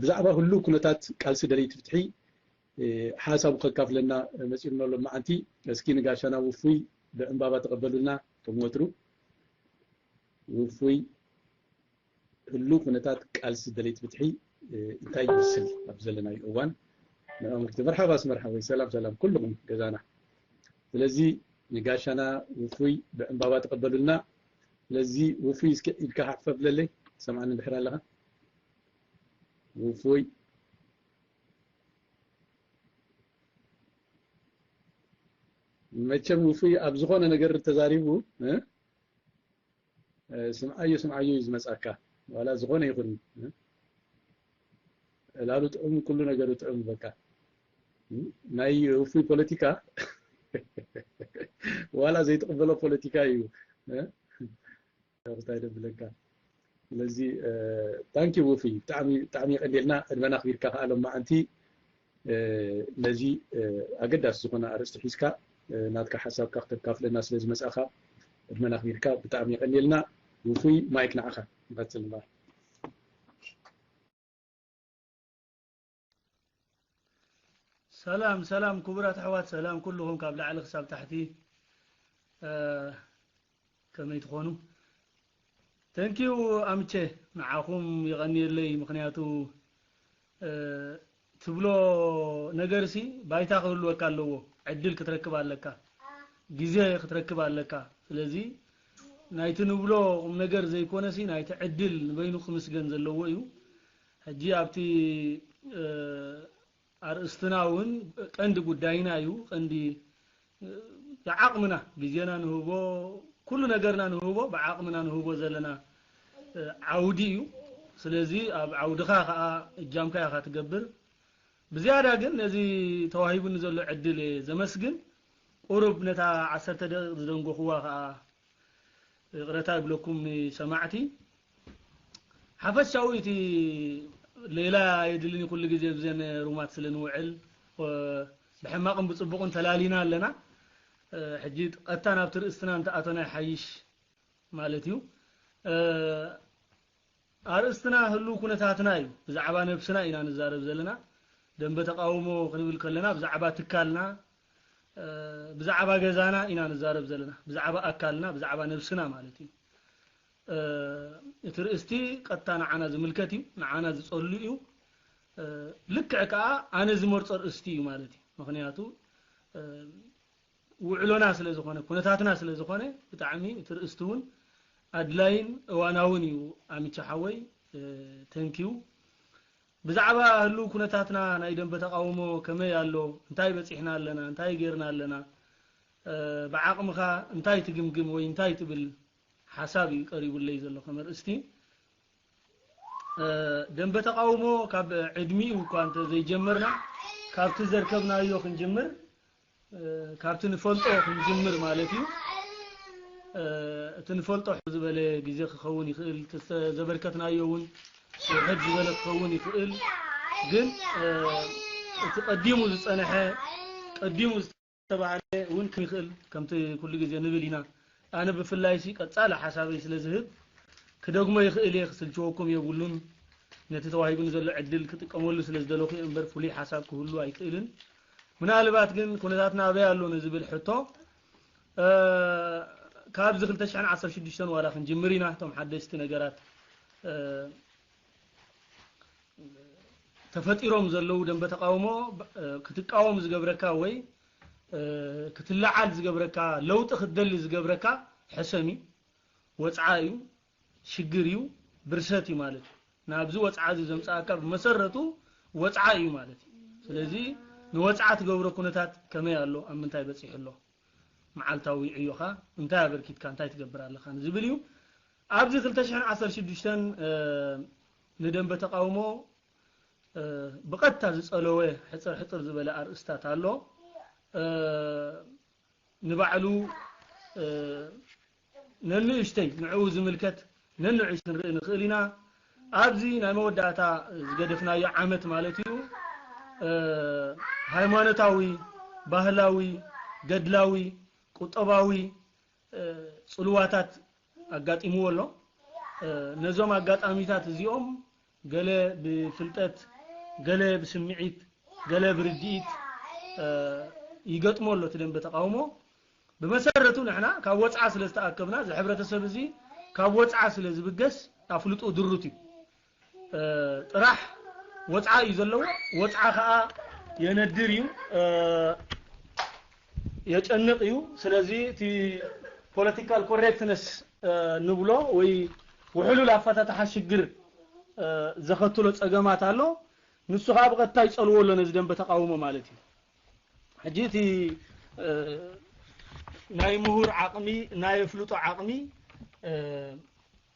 ብዛዕባ ህሉው ኩነታት ቃልሲ ደለይቲ ፍትሒ ሓሳቡ ከካፍለና መፂኡና ኣሎ። መዓንቲ እስኪ ንጋሻና ውፉይ ብዕምባባ ተቐበሉልና። ከም ወትሩ ውፉይ ህሉው ኩነታት ቃልሲ ደለይቲ ፍትሒ እንታይ ይመስል ኣብ ዘለናዮ እዋን ንኣምርቲ። መርሓባ ኣስመር ሓወይ፣ ሰላም ሰላም ኩልኹም ገዛና። ስለዚ ንጋሻና ውፉይ ብዕምባባ ተቐበሉልና። ስለዚ ውፉይ እስኪ ኢድካ ሓፈፍ ለለይ፣ ሰምዓኒ እንድሕር ኣለኻ ውፉይ። መቸም ውፉይ ኣብ ዝኾነ ነገር ተዛሪቡ ስምዓዮ ስምዓዮ እዩ ዝመጻካ። ዋላ ዝኾነ ይኹን ዕላሉ ጥዑም፣ ኩሉ ነገሩ ጥዑም። በቃ ናይ ውፉይ ፖለቲካ ዋላ ዘይትቕበሎ ፖለቲካ እዩ። እንታይ ደብለካ። ስለዚ ታንኪ ውፊ፣ ብጣዕሚ ብጣዕሚ የቀንየልና። ዕድመና ኣኽቢርካ ከኣ ሎማዓንቲ ነዚ ኣገዳሲ ዝኾነ ኣርእስቲ ሒዝካ ናትካ ሓሳብካ ክተካፍለና ስለ ዝመጻእካ ዕድመና ኣኽቢርካ ብጣዕሚ የቀንየልና። ውፉይ፣ ማይክ ንዓኻ። ንቐጽል እምበኣር። ሰላም ሰላም ክቡራት ኣሕዋት፣ ሰላም ኩልኹም ካብ ላዕሊ ክሳብ ታሕቲ። ከመይ ትኾኑ? ተንኪው ኣምቼ፣ ንዓኹም የቐንየለይ። ምኽንያቱ ትብሎ ነገርሲ ባይታ ክህልወካ ኣለዎ። ዕድል ክትረክብ ኣለካ፣ ግዜ ክትረክብ ኣለካ። ስለዚ ናይቲ ንብሎ ቁም ነገር ዘይኮነሲ ናይቲ ዕድል ንበይኑ ክምስገን ዘለዎ እዩ። ሕጂ ኣብቲ ኣርእስትና እውን ቀንዲ ጉዳይና እዩ። ቀንዲ ብዓቕምና ግዜና ንህቦ፣ ኩሉ ነገርና ንህቦ፣ ብዓቕምና ንህቦ ዘለና ዓውዲ እዩ። ስለዚ ኣብ ዓውድኻ ከዓ እጃምካ ኢኻ ትገብር። ብዝያዳ ግን ነዚ ተዋሂቡኒ ዘሎ ዕድል እየ ዘመስግን። ቁሩብ ነታ ዓሰርተ ደቂቕ ዝደንጎኽዋ ከዓ ይቕረታ ይብለኩም ንሰማዕቲ። ሓፈሻዊ እቲ ሌላ የድልኒ ኩሉ ግዜ ብዘን ሩማት ስለ ንውዕል ብሕማቕን ብፅቡቕን ተላሊና ኣለና። ሕጂ ቀጥታ ናብቲ ርእስትና እንተኣተና ይሓይሽ ማለት እዩ። ኣርእስትና ህሉው ኩነታትና እዩ። ብዛዕባ ነብስና ኢና ንዛረብ ዘለና። ደንበ ተቃውሞ ክንብል ከለና ብዛዕባ ትካልና፣ ብዛዕባ ገዛና ኢና ንዛረብ ዘለና። ብዛዕባ ኣካልና፣ ብዛዕባ ነብስና ማለት እዩ። እቲ ርእስቲ ቀጥታ ንዓና ዝምልከት እዩ፣ ንዓና ዝጸሉ እዩ። ልክዕ ከኣ ኣነ ዝመርጾ ርእስቲ እዩ ማለት እዩ። ምኽንያቱ ውዕሎና ስለ ዝኾነ፣ ኩነታትና ስለ ዝኾነ ብጣዕሚ እቲ ርእስቲ እውን ኣድላይን እዋናውን እዩ። ኣሚቻ ሓወይ፣ ተንኪዩ። ብዛዕባ ህሉው ኩነታትና ናይ ደንበ ተቃውሞ ከመይ ኣሎ፣ እንታይ በጺሕና ኣለና፣ እንታይ ጌርና ኣለና፣ ብዓቕምኻ እንታይ ትግምግም ወይ እንታይ ትብል ሓሳብ እዩ ቀሪቡለይ ዘሎ ከም ኣርእስቲ። ደንበ ተቃውሞ ካብ ዕድሚኡ እኳ እንተ ዘይጀመርና ካብቲ ዘርከብናዮ ክንጅምር፣ ካብቲ ንፈልጦ ክንጅምር ማለት እዩ። እቲ ንፈልጦ ዝበለ ግዜ ክኸውን ይኽእል፣ ዘበርከትናዮ እውን ውሕድ ዝበለ ክኸውን ይኽእል። ግን እቲ ቀዲሙ ዝጸንሐ፣ ቀዲሙ ዝተባህለ እውን ክም ይኽእል፣ ከምቲ ኩሉ ግዜ ንብል ኢና። ኣነ ብፍላይ ሲ ቀጻሊ ሓሳበይ ስለ ዝህብ ክደግሞ ይኽእል እየ፣ ክስልችወኩም የብሉን። ነቲ ተዋሂቡኒ ዘሎ ዕድል ክጥቀመሉ ስለ ዝደለኹ እየ እምበር ፍሉይ ሓሳብ ክህሉ ኣይክእልን። ምናልባት ግን ኩነታትና ኣበይ ኣሎ ንዝብል ሕቶ ካብዚ ክልተ ሽሕን ዓሰርተ ሽዱሽተን ዋላ ክንጅምር ኢና። እቶም ሓደሽቲ ነገራት ተፈጢሮም ዘለዉ ደንበ ተቃውሞ ክትቃወም ዝገብረካ ወይ ክትለዓል ዝገብረካ፣ ለውጢ ክትደሊ ዝገብረካ ሕሰም እዩ፣ ወፅዓ እዩ፣ ሽግር እዩ፣ ብርሰት እዩ ማለት እዩ። ናብዚ ወፅዓ እዚ ዘምፅኣካ ብመሰረቱ ወፅዓ እዩ ማለት እዩ። ስለዚ ንወፅዓ ትገብሮ ኩነታት ከመይ ኣሎ፣ ኣብ ምንታይ በፂሑ ኣሎ፣ መዓልታዊ ዕዮኻ እንታይ ኣበርኪትካ፣ እንታይ ትገብር ኣለኻ ንዝብል እዩ። ኣብዚ ክልተ ሽሕን ዓሰርተ ሽዱሽተን ንደንበ ተቃውሞ ብቐጥታ ዝጸለወ ሕጽር ሕጽር ዝበለ ኣርእስታት ኣሎ። ንባዕሉ ነንእሽተይ ንዕኡ ዝምልከት ነንዕሽ ክንርኢ ንኽእል ኢና። ኣብዚ ናይ መወዳእታ ዝገደፍናዮ ዓመት ማለት እዩ። ሃይማኖታዊ፣ ባህላዊ፣ ገድላዊ፣ ቁጠባዊ ጽልዋታት ኣጋጢምዎ ኣሎ። ነዞም ኣጋጣሚታት እዚኦም ገለ ብፍልጠት፣ ገለ ብስምዒት፣ ገለ ብርድኢት ይገጥሞ ኣሎ እቲ ደንበ ተቃውሞ። ብመሰረቱ ንሕና ካብ ወፅዓ ስለ ዝተኣከብና፣ እዚ ሕብረተሰብ እዚ ካብ ወፅዓ ስለ ዝብገስ ኣፍልጡ ድሩት እዩ። ጥራሕ ወፅዓ እዩ ዘለዎ። ወፅዓ ከዓ የነድር እዩ፣ የጨንቕ እዩ። ስለዚ እቲ political correctness ንብሎ ወይ ውሕሉል ኣፈታትሓ ሽግር ዘኸትሎ ፀገማት ኣሎ። ንሱ ከዓ ብቐጥታ ይፀልዎ ኣሎ ነዚ ደንበ ተቃውሞ ማለት እዩ። ሕጂ እቲ ናይ ምሁር ዓቕሚ፣ ናይ ኣፍልጦ ዓቕሚ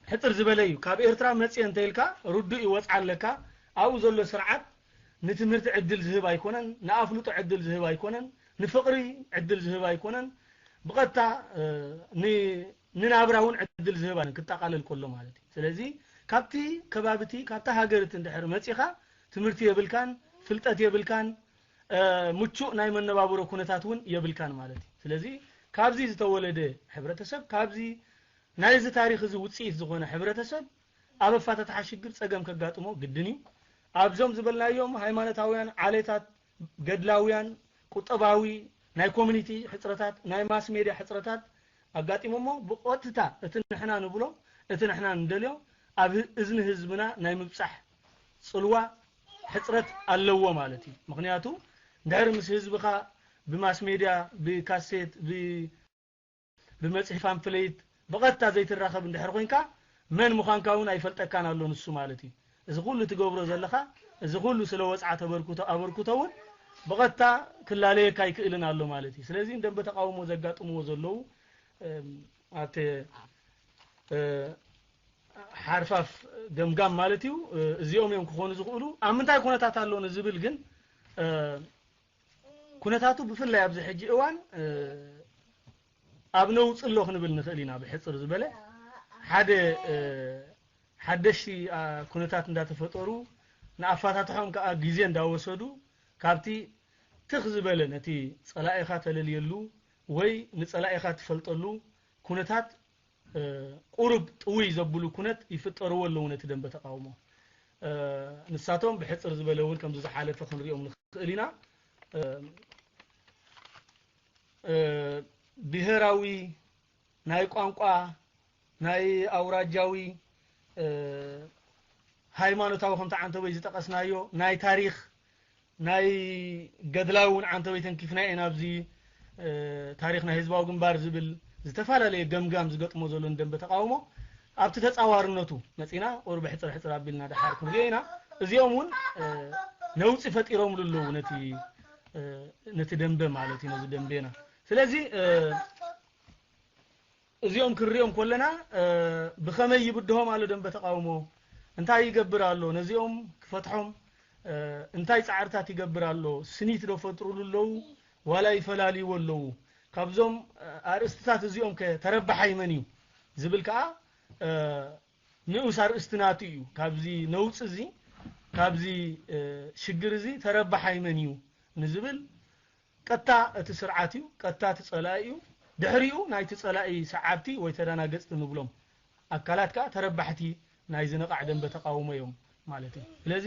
ሕፅር ዝበለ እዩ። ካብ ኤርትራ መፅየ እንተ ኢልካ ርዱእ እዩ፣ ወፅዓ ኣለካ። ኣብኡ ዘሎ ስርዓት ንትምህርቲ ዕድል ዝህብ ኣይኮነን፣ ንኣፍልጦ ዕድል ዝህብ ኣይኮነን፣ ንፍቕሪ ዕድል ዝህብ ኣይኮነን። ብቐጥታ ንናብራ እውን ዕድል ዝህብ ኣይኮነን፣ ክጠቓለል ከሎ ማለት እዩ። ስለዚ ካብቲ ከባቢ እቲ፣ ካብታ ሃገር እቲ እንድሕር መፂኻ ትምህርቲ የብልካን፣ ፍልጠት የብልካን፣ ምቹእ ናይ መነባብሮ ኩነታት እውን የብልካን ማለት እዩ። ስለዚ ካብዚ ዝተወለደ ሕብረተሰብ፣ ካብዚ ናይዚ ታሪኽ እዚ ውፅኢት ዝኾነ ሕብረተሰብ ኣብ ኣፈታትሓ ሽግር ፀገም ከጋጥሞ ግድን እዩ። ኣብዞም ዝበልናዮም ሃይማኖታውያን ዓሌታት፣ ገድላውያን፣ ቁጠባዊ፣ ናይ ኮሚኒቲ ሕፅረታት፣ ናይ ማስ ሜድያ ሕፅረታት ኣጋጢሞሞ ብቐጥታ እቲ ንሕና ንብሎ፣ እቲ ንሕና ንደልዮ ኣብ እዝኒ ህዝብና ናይ ምብፃሕ ፅልዋ ሕፅረት ኣለዎ ማለት እዩ። ምክንያቱ እንድሕር ምስ ህዝብኻ ብማስ ሜድያ፣ ብካሴት፣ ብመፅሒ ፓምፍሌት ብቐጥታ ዘይትራኸብ እንድሕር ኮይንካ መን ምዃንካ እውን ኣይፈልጠካን ኣሎ ንሱ ማለት እዩ። እዚ ኩሉ ትገብሮ ዘለኻ፣ እዚ ኩሉ ስለ ወፅዓ ተበርክቶ ኣበርክቶ እውን ብቐጥታ ክላለየካ ኣይክእልን ኣሎ ማለት እዩ። ስለዚ ደንበ ተቃውሞ ዘጋጥምዎ ዘለዉ ኣብቲ ሓርፋፍ ገምጋም ማለት እዩ። እዚኦም እዮም ክኾኑ ዝኽእሉ። ኣብ ምንታይ ኩነታት ኣሎ ንዝብል ግን ኩነታቱ ብፍላይ ኣብዚ ሕጂ እዋን ኣብ ነውፂ ኣሎ ክንብል ንኽእል ኢና። ብሕፅር ዝበለ ሓደ ሓደሽቲ ኩነታት እንዳተፈጠሩ ንኣፋታትሖም ከዓ ግዜ እንዳወሰዱ ካብቲ ትኽ ዝበለ ነቲ ፀላኢኻ ተለልየሉ ወይ ንፀላኢኻ ትፈልጠሉ ኩነታት ቁሩብ ጥውይ ዘብሉ ኩነት ይፍጠርዎ ኣለዉ ነቲ ደንበ ተቃውሞ። ንሳቶም ብሕፅር ዝበለ እውን ከምዚ ዝሓለፈ ክንሪኦም ንኽእል ኢና። ብሄራዊ፣ ናይ ቋንቋ፣ ናይ ኣውራጃዊ፣ ሃይማኖታዊ ከምቲ ዓንተቦይ ዝጠቀስናዮ፣ ናይ ታሪኽ፣ ናይ ገድላዊ እውን ዓንተቦይ ተንኪፍና ኢና ኣብዚ ታሪኽ ናይ ህዝባዊ ግንባር ዝብል ዝተፈላለየ ገምጋም ዝገጥሞ ዘሎ ንደንበ ተቃውሞ ኣብቲ ተጻዋርነቱ መጺና ቁሩብ ሕጽር ሕጽር ኣቢልና ደሓር ክንሪኦ ኢና። እዚኦም እውን ነውጺ ፈጢሮምሉ ኣለዉ ነቲ ነቲ ደንበ ማለት እዩ፣ ነዚ ደንቤና። ስለዚ እዚኦም ክንሪኦም ከለና ብኸመይ ይብድሆም ኣሎ ደንበ ተቃውሞ? እንታይ ይገብር ኣሎ ነዚኦም ክፈትሖም? እንታይ ጻዕርታት ይገብር ኣሎ? ስኒት ዶ ፈጥሩሉ ኣለዉ ዋላ ይፈላልይዎ ኣለዉ? ካብዞም ኣርእስትታት እዚኦም ከ ተረባሓይ መን እዩ ዝብል ከኣ ንኡስ ኣርእስቲ ናቱ እዩ። ካብዚ ነውጺ እዚ፣ ካብዚ ሽግር እዚ ተረባሓይ መን እዩ ንዝብል ቀጥታ እቲ ስርዓት እዩ፣ ቀጥታ እቲ ጸላኢ እዩ። ድሕሪኡ ናይቲ ጸላኢ ሰዓብቲ ወይ ተዳናገጽቲ ንብሎም ኣካላት ከኣ ተረባሕቲ ናይ ዝነቓዕ ደንበ ተቃውሞ እዮም ማለት እዩ። ስለዚ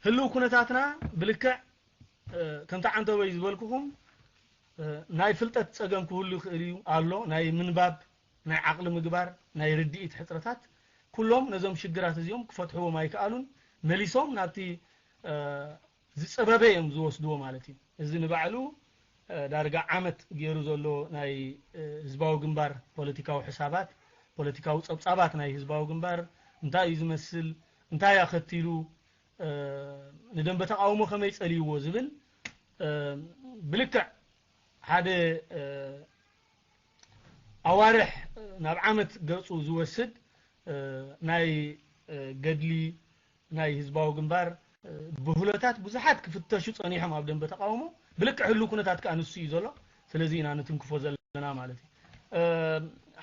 ህልው ኩነታትና ብልክዕ ከምቲ ዓንተቦይ ዝበልኩኹም ናይ ፍልጠት ጸገም ክህሉ ይኽእል እዩ ኣሎ፣ ናይ ምንባብ፣ ናይ ዓቕሊ ምግባር፣ ናይ ርድኢት ሕጽረታት ኩሎም ነዞም ሽግራት እዚኦም ክፈትሕዎም ኣይከኣሉን። መሊሶም ናብቲ ዝጸበበ እዮም ዝወስድዎ ማለት እዩ። እዚ ንባዕሉ ዳርጋ ዓመት ገይሩ ዘሎ ናይ ህዝባዊ ግንባር ፖለቲካዊ ሕሳባት፣ ፖለቲካዊ ጸብጻባት ናይ ህዝባዊ ግንባር እንታይ እዩ ዝመስል፣ እንታይ ኣኸቲሉ፣ ንደንበ ተቃውሞ ከመይ ጸልይዎ ዝብል ብልክዕ ሓደ ኣዋርሕ ናብ ዓመት ገጹ ዝወስድ ናይ ገድሊ ናይ ህዝባዊ ግንባር ብህሎታት ብዙሓት ክፍተሹ ጸኒሖም ኣብ ደንበ ተቃውሞ። ብልክዕ ህሉ ኩነታት ከኣ ንሱ እዩ ዘሎ። ስለዚ ኢና ንትንክፎ ዘለና ማለት እዩ።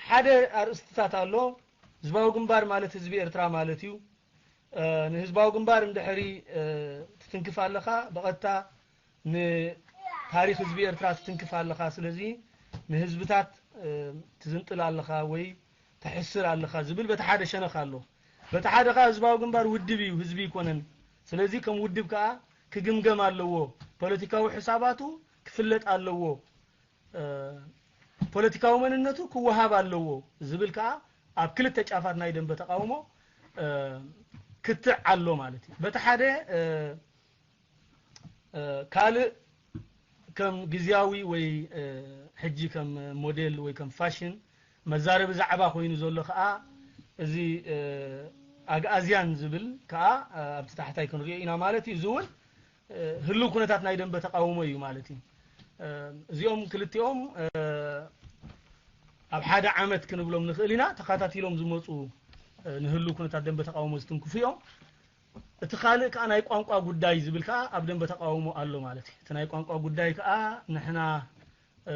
ሓደ ኣርእስትታት ኣሎ። ህዝባዊ ግንባር ማለት ህዝቢ ኤርትራ ማለት እዩ። ንህዝባዊ ግንባር እንድሕሪ ትትንክፍ ኣለኻ፣ ብቐጥታ ንታሪኽ ህዝቢ ኤርትራ ትትንክፍ ኣለኻ። ስለዚ ንህዝብታት ትዝንጥል ኣለኻ ወይ ተሕስር ኣለኻ ዝብል በቲ ሓደ ሸነኽ ኣሎ። በቲ ሓደ ከኣ ህዝባዊ ግንባር ውድብ እዩ፣ ህዝቢ ኣይኮነን። ስለዚ ከም ውድብ ከኣ ክግምገም ኣለዎ፣ ፖለቲካዊ ሕሳባቱ ክፍለጥ ኣለዎ፣ እ፣ ፖለቲካዊ መንነቱ ክወሃብ ኣለዎ ዝብል ከኣ ኣብ ክልተ ጫፋት ናይ ደንበ ተቃውሞ፣ እ፣ ክትዕ ኣሎ ማለት እዩ። በቲ ሓደ፣ እ፣ እ፣ ካልእ ከም ግዝያዊ ወይ፣ እ፣ ሕጂ ከም ሞዴል ወይ ከም ፋሽን መዛረቢ ዛዕባ ኮይኑ ዘሎ ከኣ እዚ፣ እ፣ ኣግኣዝያን ዝብል ከኣ፣ እ፣ ኣብቲ ታሕታይ ክንሪኦ ኢና ማለት እዩ። እዚ እውን፣ እ፣ ህሉው ኩነታት ናይ ደንበ ተቃውሞ እዩ ማለት እዩ። እ፣ እዚኦም ክልቲኦም፣ እ፣ ኣብ ሓደ ዓመት ክንብሎም ንኽእል ኢና፣ ተኸታቲሎም ዝመጹ፣ እ፣ ንህሉው ኩነታት ደንበ ተቃውሞ ዝትንክፉ እዮም። እቲ ካልእ ከኣ ናይ ቋንቋ ጉዳይ ዝብል ከኣ ኣብ ደንበ ተቃውሞ ኣሎ ማለት እዩ። እቲ ናይ ቋንቋ ጉዳይ ከኣ ንሕና፣ እ፣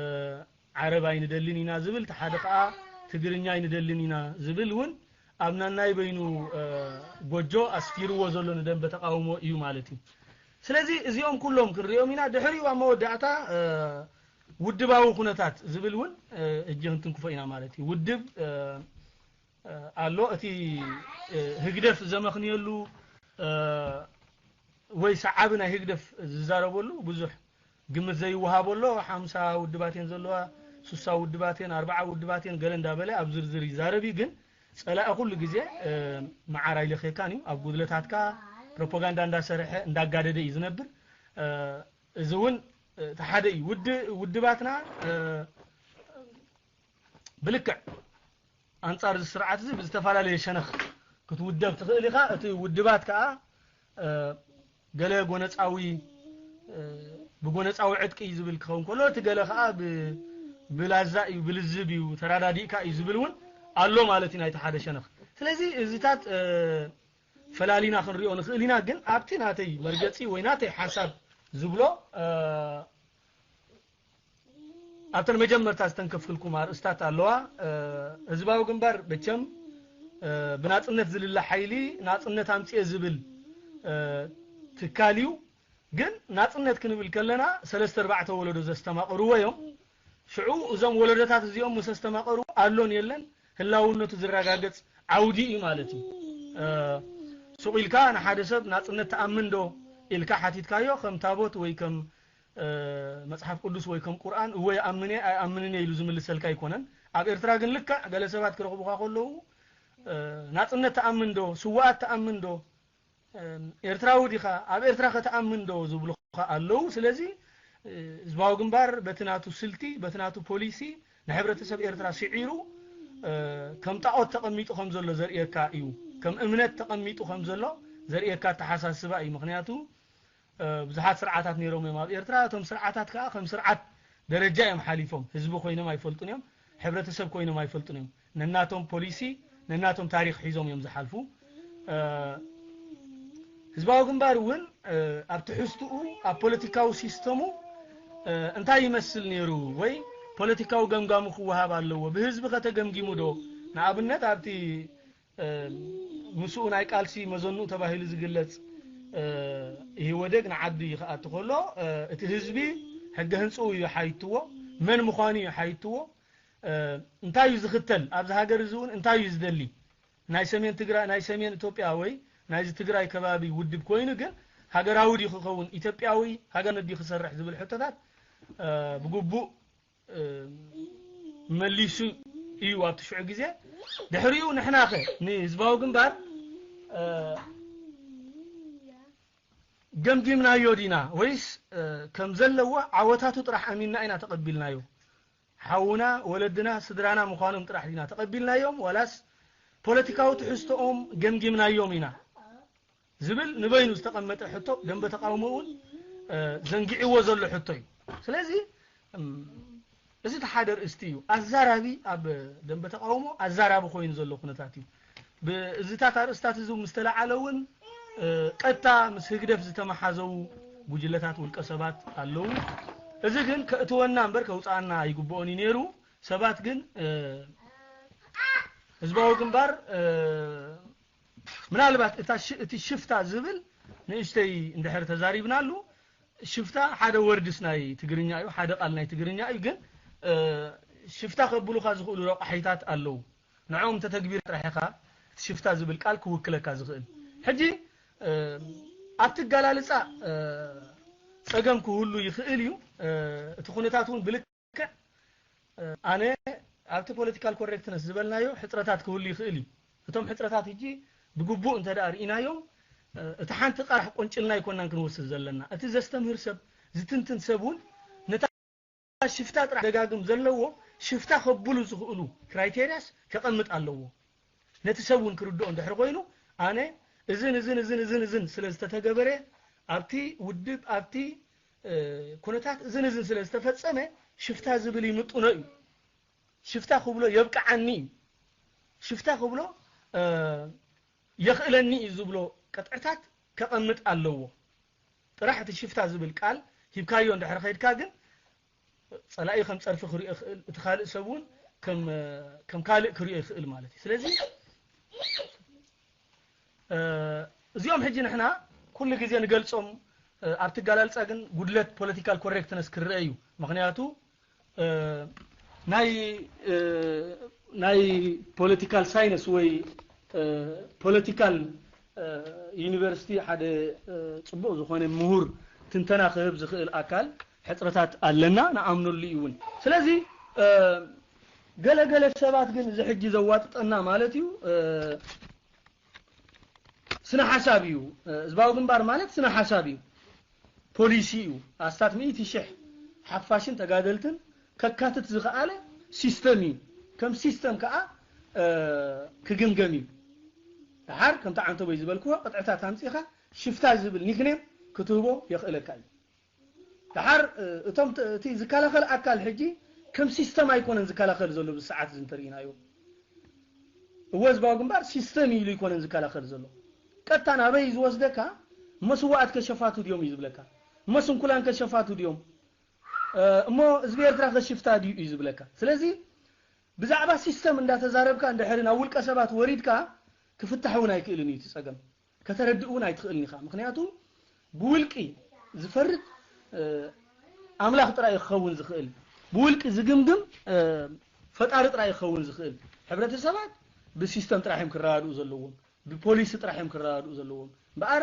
ዓረብ ኣይንደልን ኢና ዝብል፣ እቲ ሓደ ከኣ ትግርኛ ኣይንደልን ኢና ዝብል እውን ኣብ ናናይ በይኑ፣ እ፣ ጎጆ ኣስፊርዎ ዘሎ ንደንበ ተቃውሞ እዩ ማለት እዩ። ስለዚ እዚኦም ኩሎም ክንሪኦም ኢና። ድሕሪኡ ኣብ መወዳእታ፣ እ፣ ውድባዊ ኩነታት ዝብል እውን፣ እ፣ እጂ ክንትንክፎ ኢና ማለት እዩ። ውድብ፣ እ፣ ኣሎ። እቲ፣ እ፣ ህግደፍ ዘመኽንየሉ፣ እ፣ ወይ ሰዓቢ ናይ ህግደፍ ዝዛረበሉ ብዙሕ ግምት ዘይወሃቦ ኣሎ። ሓምሳ ውድባት እየን ዘለዋ፣ ሱሳ ውድባት እየን፣ ኣርብዓ ውድባት እየን፣ ገለ እንዳበለ ኣብ ዝርዝር ይዛረብ እዩ። ግን ጸላኢ ኩሉ ግዜ፣ እ፣ መዓር ኣይለኽየካን እዩ። ኣብ ጉድለታትካ ፕሮፓጋንዳ እንዳሰርሐ እንዳጋደደ እዩ ዝነብር። እ፣ እዚ እውን፣ እ፣ እቲ ሓደ እዩ። ውድ-፣ ውድባትና፣ እ፣ ብልክዕ ኣንጻር እዚ ስርዓት እዚ ብዝተፈላለየ ሸነኽ ክትውደብ ትኽእል ኢኻ። እቲ ውድባት ከኣ፣ እ፣ ገለ ጎነጻዊ፣ እ፣ ብጎነጻዊ ዕጥቂ እዩ ዝብል ክኸውን ከሎ፣ እቲ ገለ ከኣ ብ-፣ ብላዛ እዩ፣ ብልዝብ እዩ፣ ተራዳዲእካ እዩ ዝብል እውን ኣሎ ማለት እዩ ናይቲ ሓደ ሸነኽ። ስለዚ እዚታት፣ እ፣ ፈላሊና ክንሪኦ ንኽእል ኢና፣ ግን ኣብቲ ናተይ መርገጺ ወይ ናተይ ሓሳብ ዝብሎ፣ እ፣ ኣብተን መጀመርታ ዝተንከፍክልኩም ኣርእስታት ኣለዋ። እ፣ ህዝባዊ ግንባር መቸም፣ እ፣ ብናጽነት ዝልለ ሓይሊ ናጽነት ኣምጽኤ ዝብል፣ እ፣ ትካል እዩ። ግን ናጽነት ክንብል ከለና ሰለስተ ኣርባዕተ ወለዶ ዘስተማቐርዎ እዮም። ሽዑ እዞም ወለዶታት እዚኦም ምስ ኣስተማቐርዎ ኣሎን የለን ህላውነቱ ዝረጋገጽ ዓውዲ እዩ ማለት እዩ። እ፣ ሱቕ ኢልካ ንሓደ ሰብ ናጽነት ትኣምን ዶ ኢልካ ሓቲትካዮ፣ ከም ታቦት ወይ ከም፣ እ፣ መጽሓፍ ቅዱስ ወይ ከም ቁርኣን እወ ይኣምን እየ ኣይኣምንን እየ ኢሉ ዝምልሰልካ ኣይኮነን። ኣብ ኤርትራ ግን ልክዕ ገለ ሰባት ክረኽቡኻ ከለዉ፣ እ፣ ናጽነት ትኣምን ዶ፣ ስውኣት ትኣምን ዶ፣ እ፣ ኤርትራዊ ዲኻ፣ ኣብ ኤርትራ ከተኣምን ዶ ዝብሉኻ ኣለዉ። ስለዚ፣ እ፣ ህዝባዊ ግንባር በቲ ናቱ ስልቲ፣ በቲ ናቱ ፖሊሲ ንሕብረተሰብ ኤርትራ ስዒሩ፣ እ፣ ከም ጣዖት ተቐሚጡ ከም ዘሎ ዘርእየካ እዩ። ከም እምነት ተቐሚጡ ከም ዘሎ ዘርእየካ ኣተሓሳስባ እዩ። ምኽንያቱ፣ እ፣ ብዙሓት ስርዓታት ነይሮም እዮም ኣብ ኤርትራ። እቶም ስርዓታት ከኣ ከም ስርዓት ደረጃ እዮም ሓሊፎም። ህዝቢ ኮይኖም ኣይፈልጡን እዮም። ሕብረተሰብ ኮይኖም ኣይፈልጡን እዮም። ነናቶም ፖሊሲ፣ ነናቶም ታሪኽ ሒዞም እዮም ዝሓልፉ። እ፣ ህዝባዊ ግንባር እውን፣ እ፣ ኣብ ትሕዝትኡ፣ ኣብ ፖለቲካዊ ሲስተሙ፣ እ፣ እንታይ ይመስል ነይሩ ወይ ፖለቲካዊ ገምጋሙ ክወሃብ ኣለዎ? ብህዝቢ ከተገምጊሙ ዶ? ንኣብነት ኣብቲ፣ እ፣ ምስኡ ናይ ቃልሲ መዘንኡ ተባሂሉ ዝግለጽ፣ እ፣ ኢህወደግ ንዓዲ ክኣቱ ከሎ፣ እ፣ እቲ ህዝቢ ሕገ ህንጽኡ እዩ ሓይትዎ፣ መን ምዃኑ እዩ ሓይትዎ፣ እ፣ እንታይ እዩ ዝኽተል፣ ኣብዚ ሃገር እዚ እውን እንታይ እዩ ዝደሊ፣ ናይ ሰሜን ትግራይ፣ ናይ ሰሜን ኢትዮጵያ ወይ ናይዚ ትግራይ ከባቢ ውድብ ኮይኑ ግን ሃገራዊ ድዩ ክኸውን፣ ኢትዮጵያዊ ሃገር ድዩ ክሰርሕ ዝብል ሕቶታት፣ እ፣ ብግቡእ፣ እ፣ መሊሱ እዩ ኣብቲ ሽዑ ግዜ። ድሕሪኡ ንሕናኸ ንህዝባዊ ግንባር፣ እ፣ ገምጊምናዮ ዲና ወይስ፣ እ፣ ከም ዘለዎ ዓወታቱ ጥራሕ ኣሚንና ኢና ተቐቢልናዮ? ሓውና፣ ወለድና፣ ስድራና ምዃኖም ጥራሕ ዲና ተቐቢልናዮም ዋላስ ፖለቲካዊ ትሕዝቶኦም ገምጊምናዮም ኢና ዝብል ንበይኑ ዝተቐመጠ ሕቶ ደንበ ተቃውሞ እውን፣ እ፣ ዘንጊዕዎ ዘሎ ሕቶ እዩ። ስለዚ፣ እም፣ እዚ እቲ ሓደ ርእስቲ እዩ። ኣዛራቢ ኣብ ደንበ ተቃውሞ ኣዛራቢ ኮይኑ ዘሎ ኩነታት እዩ። ብእዝታት ኣርእስታት እዚ ምስ ተለዓለ እውን፣ እ፣ ቀጥታ ምስ ህግደፍ ዝተመሓዘው ጉጅለታት ውልቀ ሰባት ኣለዉ። እዚ ግን ከእትወና እምበር ከውፅኣና ኣይግብኦን እዩ ነይሩ። ሰባት ግን፣ እ፣ ህዝባዊ ግንባር፣ እ፣ ምናልባት እታ ሽ-፣ እቲ ሽፍታ ዝብል ንእሽተይ እንድሕር ተዛሪብናሉ፣ ሽፍታ ሓደ ወርድስ ናይ ትግርኛ እዩ፣ ሓደ ቃል ናይ ትግርኛ እዩ። ግን፣ እ፣ ሽፍታ ከብሉኻ ዝኽእሉ ረቋሒታት ኣለዉ። ንዕኦም ተተግቢር ጥራሕ ኢኻ ሽፍታ ዝብል ቃል ክውክለካ ዝኽእል። ሕጂ ኣብቲ ኣገላልጻ ጸገም ክህሉ ይኽእል እዩ። እቲ ኩነታት እውን ብልክዕ ኣነ ኣብቲ ፖለቲካል ኮሬክትነስ ዝበልናዮ ሕጽረታት ክህሉ ይኽእል እዩ። እቶም ሕጽረታት ሕጂ ብግቡእ እንተ ደኣ ርኢናዮም እቲ ሓንቲ ቃራሕ ቆንጭልና ኣይኮናን ክንወስድ ዘለና። እቲ ዘስተምህር ሰብ ዝትንትን ሰብ እውን ነታ ሽፍታ ጥራሕ ደጋግም ዘለዎ ሽፍታ ከብሉ ዝኽእሉ ክራይቴርያስ ከቐምጥ ኣለዎ። ነቲ ሰብ እውን ክርድኦ እንድሕር ኮይኑ ኣነ እዝን እዝን እዝን እዝን እዝን ስለ ዝተተገበረ ኣብቲ ውድብ ኣብቲ ኩነታት እዝን እዝን ስለ ዝተፈጸመ ሽፍታ ዝብል ይምጥኖ እዩ። ሽፍታ ክብሎ የብቅዓኒ እዩ። ሽፍታ ክብሎ የኽእለኒ እዩ ዝብሎ ቅጥዕታት ከቐምጥ ኣለዎ። ጥራሕ እቲ ሽፍታ ዝብል ቃል ሂብካዮ እንድሕር ኸይድካ ግን ጸላኢ ከም ጸርፊ ክሪኦ ይኽእል፣ እቲ ካልእ ሰብ እውን ከም ካልእ ክሪኦ ይኽእል ማለት እዩ። ስለዚ እዚኦም ሕጂ ንሕና ኩሉ ግዜ ንገልጾም ኣብቲ ኣገላልጻ ግን ጉድለት ፖለቲካል ኮሬክትነስ ክረአ እዩ። ምኽንያቱ ናይ ናይ ፖለቲካል ሳይንስ ወይ ፖለቲካል ዩኒቨርሲቲ ሓደ ጽቡቕ ዝኾነ ምሁር ትንተና ክህብ ዝኽእል ኣካል ሕጽረታት ኣለና፣ ንኣምነሉ እዩ እውን። ስለዚ ገለ ገለ ሰባት ግን እዚ ሕጂ ዘዋጥጠና ማለት እዩ ስነ ሓሳብ እዩ። ህዝባዊ ግንባር ማለት ስነ ሓሳብ እዩ፣ ፖሊሲ እዩ። ኣስታት ሚእቲ ሽሕ ሓፋሽን ተጋደልትን ከካትት ዝኸኣለ ሲስተም እዩ። ከም ሲስተም ከዓ ክግምገም እዩ። ደሓር ከምቲ ዓንተቦይ ዝበልክዎ ቅጥዕታት ኣምፂኻ ሽፍታ ዝብል ኒክኔም ክትህቦ የኽእለካ እዩ። ደሓር እቶም እቲ ዝከላኸል ኣካል ሕጂ ከም ሲስተም ኣይኮነን ዝከላኸል ዘሎ ብሰዓት እዚ እንተርኢናዮ። እወ ህዝባዊ ግንባር ሲስተም ኢሉ ኣይኮነን ዝከላኸል ዘሎ። ቀጥታ ናበይ ዝወስደካ? እሞ ስዋኣት ከሸፋቱ ድዮም እዩ ዝብለካ። እሞ ስንኩላን ከሸፋቱ ድዮም? እሞ ህዝቢ ኤርትራ ከሽፍታ ድዩ እዩ ዝብለካ። ስለዚ ብዛዕባ ሲስተም እንዳተዛረብካ እንድሕሪ ናብ ውልቀ ሰባት ወሪድካ ክፍታሕ እውን ኣይክእልን እዩ እቲ ጸገም። ከተረድእ እውን ኣይትኽእልን ኢኻ። ምኽንያቱ ብውልቂ ዝፈርድ ኣምላኽ ጥራይ ክኸውን ዝኽእል፣ ብውልቂ ዝግምግም ፈጣሪ ጥራይ ክኸውን ዝኽእል። ሕብረተሰባት ብሲስተም ጥራሕ እዮም ክረዳድኡ ዘለዎም፣ ብፖሊሲ ጥራሕ እዮም ክረዳድኡ ዘለዎም። እምበኣር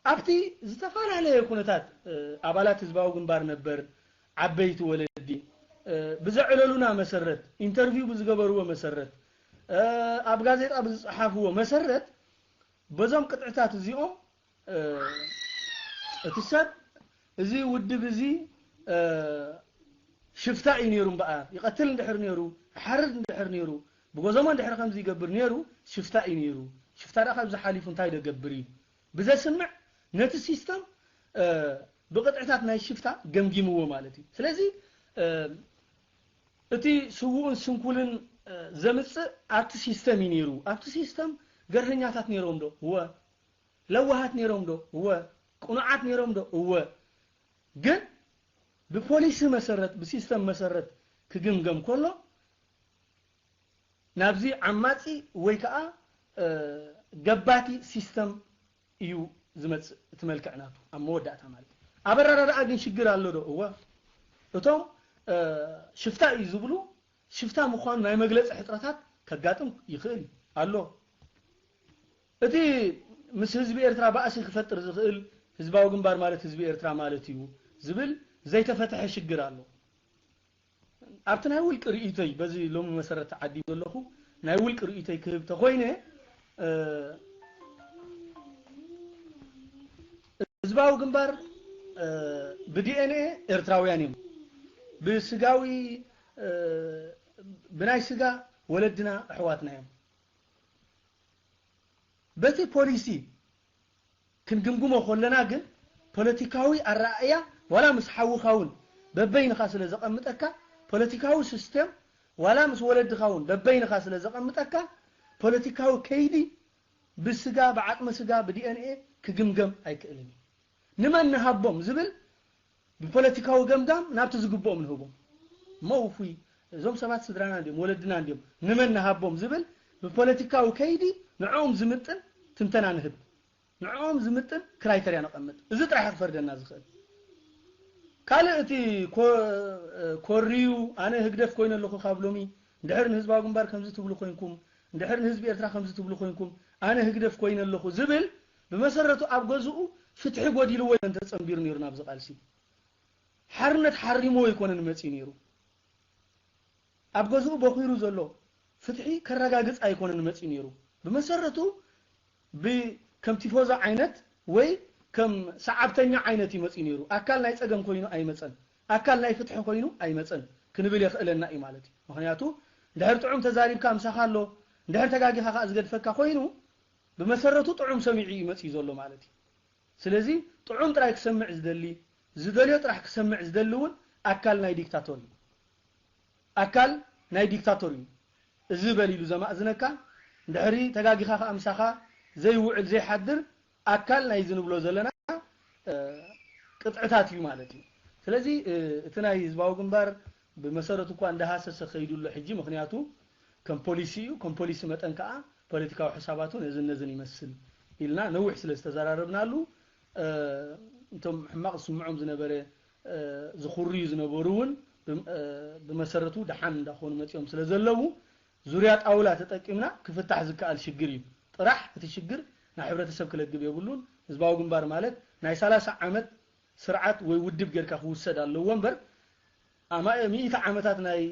ኣብቲ ዝተፈላለየ ኩነታት ኣባላት ህዝባዊ ግንባር ነበር ዓበይቲ ወለዲ ብዘዕለሉና መሰረት፣ ኢንተርቪው ብዝገበርዎ መሰረት፣ ኣብ ጋዜጣ ብዝጸሓፍዎ መሰረት በዞም ቅጥዕታት እዚኦም እቲ ሰብ እዚ ውድብ እዚ ሽፍታ እዩ ነይሩ እምበኣር፣ ይቐትል እንድሕር ነይሩ፣ ይሓርድ እንድሕር ነይሩ፣ ብጎዞሞ እንድሕር ከምዚ ይገብር ነይሩ፣ ሽፍታ እዩ ነይሩ። ሽፍታ ደኣ ካብዚ ሓሊፉ እንታይ ደገብር እዩ ብዘስምዕ ነቲ ሲስተም ብቕጥዕታት ናይ ሽፍታ ገምጊምዎ ማለት እዩ። ስለዚ እቲ ስዉእን ስንኩልን ዘምጽእ ኣብቲ ሲስተም እዩ ነይሩ። ኣብቲ ሲስተም ገርሀኛታት ነይሮም ዶ? እወ። ለዋሃት ነይሮም ዶ? እወ። ቅኑዓት ነይሮም ዶ? እወ። ግን ብፖሊሲ መሰረት፣ ብሲስተም መሰረት ክግምገም ከሎ ናብዚ ዓማጺ ወይ ከዓ ገባቲ ሲስተም እዩ ዝመጽእ፣ እቲ መልክዕ ናቱ ኣብ መወዳእታ ማለት እዩ። ኣብ ኣረዳድኣ ግን ሽግር ኣሎ ዶ? እወ። እቶም ሽፍታ እዩ ዝብሉ ሽፍታ ምዃኑ ናይ መግለጺ ሕጽረታት ከጋጥም ይኽእል ኣሎ። እቲ ምስ ህዝቢ ኤርትራ ባእሲ ክፈጥር ዝኽእል ህዝባዊ ግንባር ማለት ህዝቢ ኤርትራ ማለት እዩ ዝብል ዘይተፈትሐ ሽግር ኣሎ። ኣብቲ ናይ ውልቂ ርእይቶይ፣ በዚ ሎሚ መሰረት ተዓዲም ዘለኹ ናይ ውልቂ ርእይቶይ ክህብ ተኾይነ፣ ህዝባዊ ግንባር ብዲኤንኤ ኤርትራውያን እዮም። ብስጋዊ ብናይ ስጋ ወለድና ኣሕዋትና እዮም። በቲ ፖሊሲ ክንግምግሞ ከለና ግን ፖለቲካዊ ኣረኣእያ ዋላ ምስ ሓውኻ እውን በበይንኻ ስለ ዘቐምጠካ፣ ፖለቲካዊ ሲስተም ዋላ ምስ ወለድኻ እውን በበይንኻ ስለ ዘቐምጠካ፣ ፖለቲካዊ ከይዲ ብስጋ፣ ብዓጽመ ስጋ፣ ብዲኤንኤ ክግምገም ኣይክእልን እዩ። ንመን ንሃቦም ዝብል ብፖለቲካዊ ገምጋም ናብቲ ዝግብኦም ንህቦም። እሞ ውፉይ፣ እዞም ሰባት ስድራና እንድዮም፣ ወለድና እንድዮም፣ ንመን ንሃቦም ዝብል ብፖለቲካዊ ከይዲ ንዕኦም ዝምጥን ትንተና ንህብ። ንዕኦም ዝምጥን ክራይተርያ ነቐምጥ። እዚ ጥራሕ ክፈርደና ዝኽእል። ካልእ እቲ ኮ-፣ ኮርዩ ኣነ ህግደፍ ኮይነ ኣለኹ ካብ ሎሚ፣ እንድሕር ንህዝባዊ ግንባር ከምዚ ትብሉ ኮይንኩም፣ እንድሕር ንህዝቢ ኤርትራ ከምዚ ትብሉ ኮይንኩም፣ ኣነ ህግደፍ ኮይነ ኣለኹ ዝብል፣ ብመሰረቱ ኣብ ገዝኡ ፍትሒ ጎዲልዎ ኣይኮነን ተጸንቢሩ ነይሩ ናብዚ ቃልሲ። ሓርነት ሓሪምዎ ኣይኮነን መጺኡ ነይሩ። ኣብ ገዝኡ በኺሩ ዘሎ ፍትሒ ከረጋግጽ ኣይኮነን መጺኡ ነይሩ። ብመሰረቱ ብ-፣ ከም ቲፎዞ ዓይነት ወይ ከም ሰዓብተኛ ዓይነት እዩ መጺኡ ነይሩ። ኣካል ናይ ጸገም ኮይኑ ኣይመጸን። ኣካል ናይ ፍትሒ ኮይኑ ኣይመጸን ክንብል የኽእለና እዩ ማለት እዩ። ምኽንያቱ እንድሕር ጥዑም ተዛሪብካ ምሳኻ ኣሎ፣ እንድሕር ተጋጊኻ ከኣ ዝገድፈካ ኮይኑ ብመሰረቱ ጥዑም ሰሚዑ እዩ መጺኡ ዘሎ ማለት እዩ። ስለዚ ጥዑም ጥራይ ክሰምዕ ዝደሊ፣ ዝደልዮ ጥራሕ ክሰምዕ ዝደሊ እውን ኣካል ናይ ዲክታቶር እዩ። ኣካል ናይ ዲክታቶር እዩ። እዚ በል ኢሉ ዘማእዝነካ፣ እንድሕሪ ተጋጊኻ ከኣ ምሳኻ ዘይውዕል ዘይሓድር ኣካል ናይ ዝንብሎ ዘለና፣ እ፣ ቅጥዕታት እዩ ማለት እዩ። ስለዚ፣ እ፣ እቲ ናይ ህዝባዊ ግንባር ብመሰረቱ እኳ እንዳሃሰሰ ከይዱ ኣሎ ሕጂ፣ ምኽንያቱ ከም ፖሊሲ እዩ፣ ከም ፖሊሲ መጠን ከኣ ፖለቲካዊ ሕሳባቱ ነዝን ነዝን ይመስል ኢልና ነዊሕ ስለ ዝተዘራረብናሉ፣ እ፣ እቶም ሕማቕ ዝስምዖም ዝነበረ፣ እ፣ ዝኹርዩ ዝነበሩ እውን ብም-፣ እ፣ ብመሰረቱ ደሓን እንዳኾኑ መጺኦም ስለ ዘለዉ፣ ዙርያ ጣውላ ተጠቂምና ክፍታሕ ዝከኣል ሽግር እዩ። ጥራሕ እቲ ሽግር ናብ ሕብረተሰብ ክለግብ የብሉን። ህዝባዊ ግንባር ማለት ናይ ሰላሳ ዓመት ስርዓት ወይ ውድብ ጌርካ ክውሰድ ኣለዎ እምበር፣ ኣማ-፣ ሚእቲ ዓመታት ናይ፣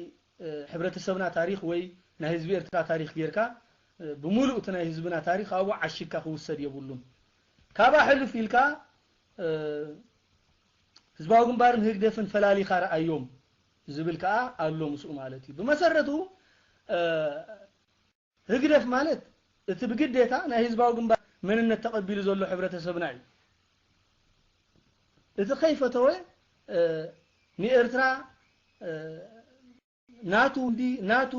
እ፣ ሕብረተሰብና ታሪኽ ወይ ናይ ህዝቢ ኤርትራ ታሪኽ ጌርካ፣ እ፣ ብምሉእ እቲ ናይ ህዝብና ታሪኽ ኣብኡ ዓሽግካ ክውሰድ የብሉን። ካብኣ ሕልፍ ኢልካ፣ እ፣ ህዝባዊ ግንባርን ህግደፍን ፈላሊኻ ረኣዮም ዝብል ከኣ ኣሎ ምስኡ ማለት እዩ። ብመሰረቱ፣ እ፣ ህግደፍ ማለት እቲ ብግዴታ ናይ ህዝባዊ ግንባር መንነት ተቐቢሉ ዘሎ ሕብረተሰብና እዩ። እቲ ከይፈተወ፣ እ፣ ንኤርትራ፣ እ፣ ናቱ እንዲ-፣ ናቱ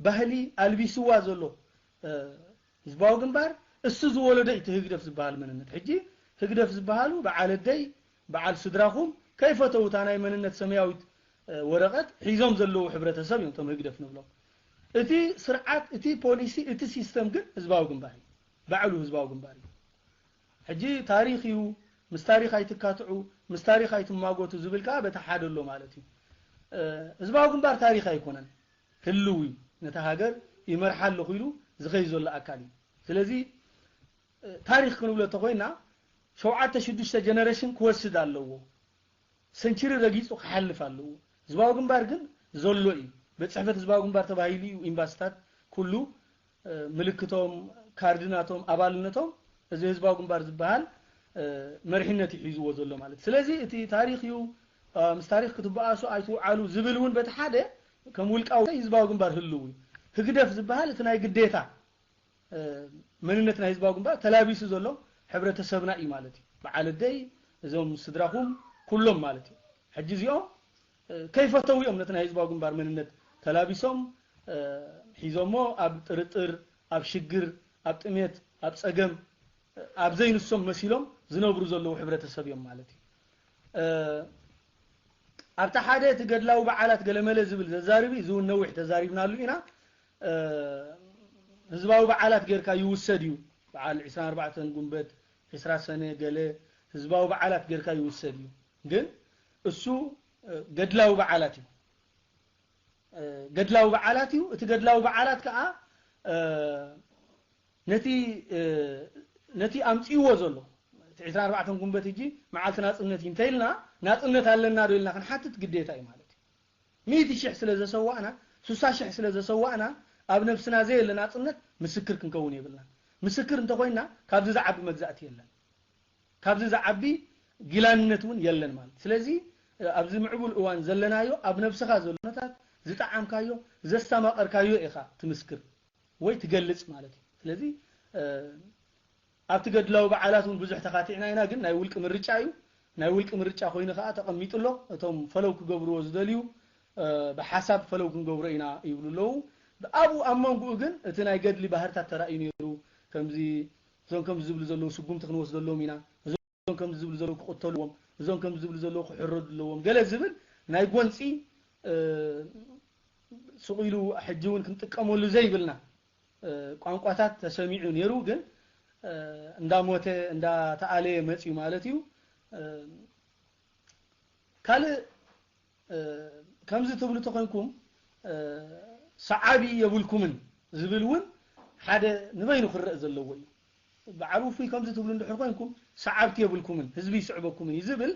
ባህሊ ኣልቢስዋ ዘሎ፣ እ፣ ህዝባዊ ግንባር እሱ ዝወለዶ እዩ እቲ ህግደፍ ዝበሃል መንነት። ሕጂ ህግደፍ ዝበሃሉ በዓል ኣደይ፣ በዓል ስድራኹም ከይፈተው እታ ናይ መንነት ሰማያዊት፣ እ፣ ወረቐት ሒዞም ዘለዉ ሕብረተሰብ እዮም እቶም ህግደፍ ንብሎም። እቲ ስርዓት፣ እቲ ፖሊሲ፣ እቲ ሲስተም ግን ህዝባዊ ግንባር እዩ። ባዕሉ ህዝባዊ ግንባር እዩ። ሕጂ ታሪኽ እዩ፣ ምስ ታሪኽ ኣይትካትዑ፣ ምስ ታሪኽ ኣይትማጎቱ ዝብል ከኣ በቲ ሓደ ኣሎ ማለት እዩ። እ፣ ህዝባዊ ግንባር ታሪኽ ኣይኮነን፣ ህልው እዩ። ነታ ሃገር ይመርሓ ኣለኹ ኢሉ ዝኸይድ ዘሎ ኣካል እዩ። ስለዚ፣ እ፣ ታሪኽ ክንብሎ እንተኾይና፣ ሸውዓተ ሽዱሽተ ጀነሬሽን ክወስድ ኣለዎ። ሰንችሪ ረጊጹ ክሓልፍ ኣለዎ። ህዝባዊ ግንባር ግን ዘሎ እዩ። ቤት ጽሕፈት ህዝባዊ ግንባር ተባሂሉ እዩ ኤምባሲታት ኩሉ፣ እ፣ ምልክቶም፣ ካርድናቶም፣ ኣባልነቶም እዚ ህዝባዊ ግንባር ዝበሃል፣ እ፣ መሪሕነት እዩ ሒዝዎ ዘሎ ማለት። ስለዚ እቲ ታሪኽ እዩ፣ እ፣ ምስ ታሪኽ ክትበኣሱ ኣይትውዓሉ ዝብል እውን በቲ ሓደ ከም ውልቃዊ ህዝባዊ ግንባር ህልው እዩ። ህግደፍ ዝበሃል እቲ ናይ ግዴታ እ፣ መንነት ናይ ህዝባዊ ግንባር ተላቢሱ ዘሎ ሕብረተሰብና እዩ ማለት እዩ። በዓል ኣደይ፣ እዞም ስድራኹም፣ ኩሎም ማለት እዩ። ሕጂ እዚኦም፣ እ፣ ከይፈተው እዮም ነቲ ናይ ህዝባዊ ግንባር መንነት ተላቢሶም፣ እ፣ ሒዞሞ ኣብ ጥርጥር፣ ኣብ ሽግር፣ ኣብ ጥሜት፣ ኣብ ጸገም፣ እ፣ ኣብ ዘይንሶም መሲሎም ዝነብሩ ዘለዉ ሕብረተሰብ እዮም ማለት እዩ። እ፣ ኣብቲ ሓደ እቲ ገድላዊ በዓላት ገለመለ ዝብል ዘዛርብ እዩ፣ እዚ እውን ነዊሕ ተዛሪብናሉ ኢና። እ፣ ህዝባዊ በዓላት ጌርካ ይውሰድ እዩ። በዓል ዕስራን ኣርባዕተን ጉንበት፣ ዕስራ ሰነ ገለ ህዝባዊ በዓላት ጌርካ ይውሰድ እዩ። ግን እሱ፣ እ፣ ገድላዊ በዓላት እዩ። እ፣ ገድላዊ በዓላት እዩ። እቲ ገድላዊ በዓላት ከኣ፣ እ፣ ነቲ፣ እ፣ ነቲ ኣምጺእዎ ዘሎ፣ እቲ ዕስራን ኣርባዕተን ጉንበት ሕጂ መዓልቲ ናጽነት እዩ እንተኢልና፣ ናጽነት ኣለና ዶ ኢልና ክንሓትት ግዴታ እዩ ማለት እዩ። ሚእቲ ሽሕ ስለ ዘሰዋእና፣ ስሳ ሽሕ ስለ ዘሰዋእና፣ ኣብ ነብስና ዘየለ ናጽነት ምስክር ክንከውን የብልናን። ምስክር እንተኾይንና፣ ካብዚ ዝዓቢ መግዛእቲ የለን። ካብዚ ዝዓቢ ጊላነት እውን የለን ማለት። ስለዚ፣ ኣብዚ ምዕቡል እዋን ዘለናዮ፣ ኣብ ነብስኻ ዘሎ ኩነታት ዝጠዓምካዮ፣ ዘስተማቐርካዮ ኢኻ ትምስክር ወይ ትገልጽ ማለት እዩ። ስለዚ፣ እ፣ ኣብቲ ገድላዊ በዓላት እውን ብዙሕ ተኻቲዕና ኢና፣ ግን ናይ ውልቂ ምርጫ እዩ። ናይ ውልቂ ምርጫ ኮይኑ ከኣ ተቐሚጡ ኣሎ። እቶም ፈለው ክገብርዎ ዝደልዩ፣ እ፣ ብሓሳብ ፈለው ክንገብሮ ኢና ይብሉ ኣለዉ። ኣብኡ ኣብ መንጎኡ ግን እቲ ናይ ገድሊ ባህርታት ተራእዩ ነይሩ። ከምዚ፣ እዞም ከምዚ ዝብሉ ዘለዉ ስጉምቲ ክንወስደሎም ኢና። እዞም ከምዚ ዝብሉ ዘለዉ ክቕተሉ ኣለዎም። እዞም ከምዚ ዝብሉ ዘለዉ ክሕረዱ ኣለዎም። ገለ ዝብል ናይ ጎንጺ፣ እ፣ ስቕ ኢሉ ሕጂ እውን ክንጥቀመሉ ዘይብልና፣ እ፣ ቋንቋታት ተሰሚዑ ነይሩ፣ ግን፣ እ፣ እንዳሞተ እንዳተኣለየ መጽዩ ማለት እዩ። እ፣ ካልእ፣ እ፣ ከምዚ ትብሉ ተኾይንኩም፣ እ፣ ሰዓቢ የብልኩምን ዝብል እውን፣ ሓደ ንበይኑ ክረእ ዘለዎ እዩ። በዓል ውፉይ ከምዚ ትብሉ እንድሕር ኮይንኩም ሰዓብቲ የብልኩምን፣ ህዝቢ ይስዕበኩምን እዩ ዝብል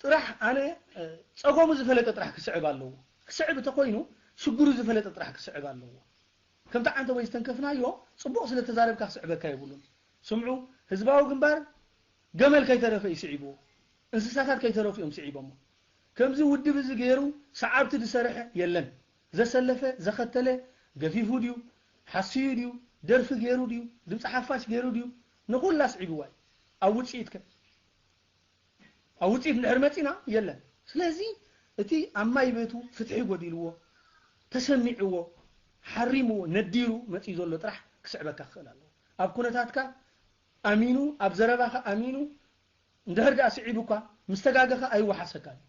ጥራሕ ኣነ፣ እ፣ ጸገሙ ዝፈለጠ ጥራሕ ክስዕብ ኣለዎ። ክስዕብ እንተኮይኑ ሽግሩ ዝፈለጠ ጥራሕ ክስዕብ ኣለዎ። ከምቲ ዓንተ ወይ ዝተንከፍናዮ ጽቡቕ ስለ ተዛረብካ ክስዕበካ የብሉን። ስምዑ፣ ህዝባዊ ግንባር ገመል ከይተረፈ እዩ ስዒብዎ። እንስሳታት ከይተረፉ እዮም ስዒቦሞ። ከምዚ ውድብ እዚ ገይሩ ሰዓብቲ ዝሰርሐ የለን። ዘሰለፈ፣ ዘኸተለ፣ ገፊፉ ድዩ፣ ሓስዩ ድዩ፣ ደርፊ ገይሩ ድዩ፣ ድምፂ ሓፋሽ ገይሩ ድዩ፣ ንኹላ ስዒብዋ እዩ። ኣብ ውፅኢት ከ? ኣብ ውፅኢት እንድሕር መፂና የለን። ስለዚ እቲ ኣብ ማይ ቤቱ ፍትሒ ጎዲልዎ፣ ተሰሚዕዎ፣ ሓሪምዎ፣ ነዲሩ መፂኡ ዘሎ ጥራሕ ክስዕበካ ክኽእል ኣለዎ። ኣብ ኩነታትካ ኣሚኑ፣ ኣብ ዘረባኻ ኣሚኑ እንድሕር ደኣ ስዒቡ እኳ ምስ ተጋገኻ ኣይወሓሰካን እዩ።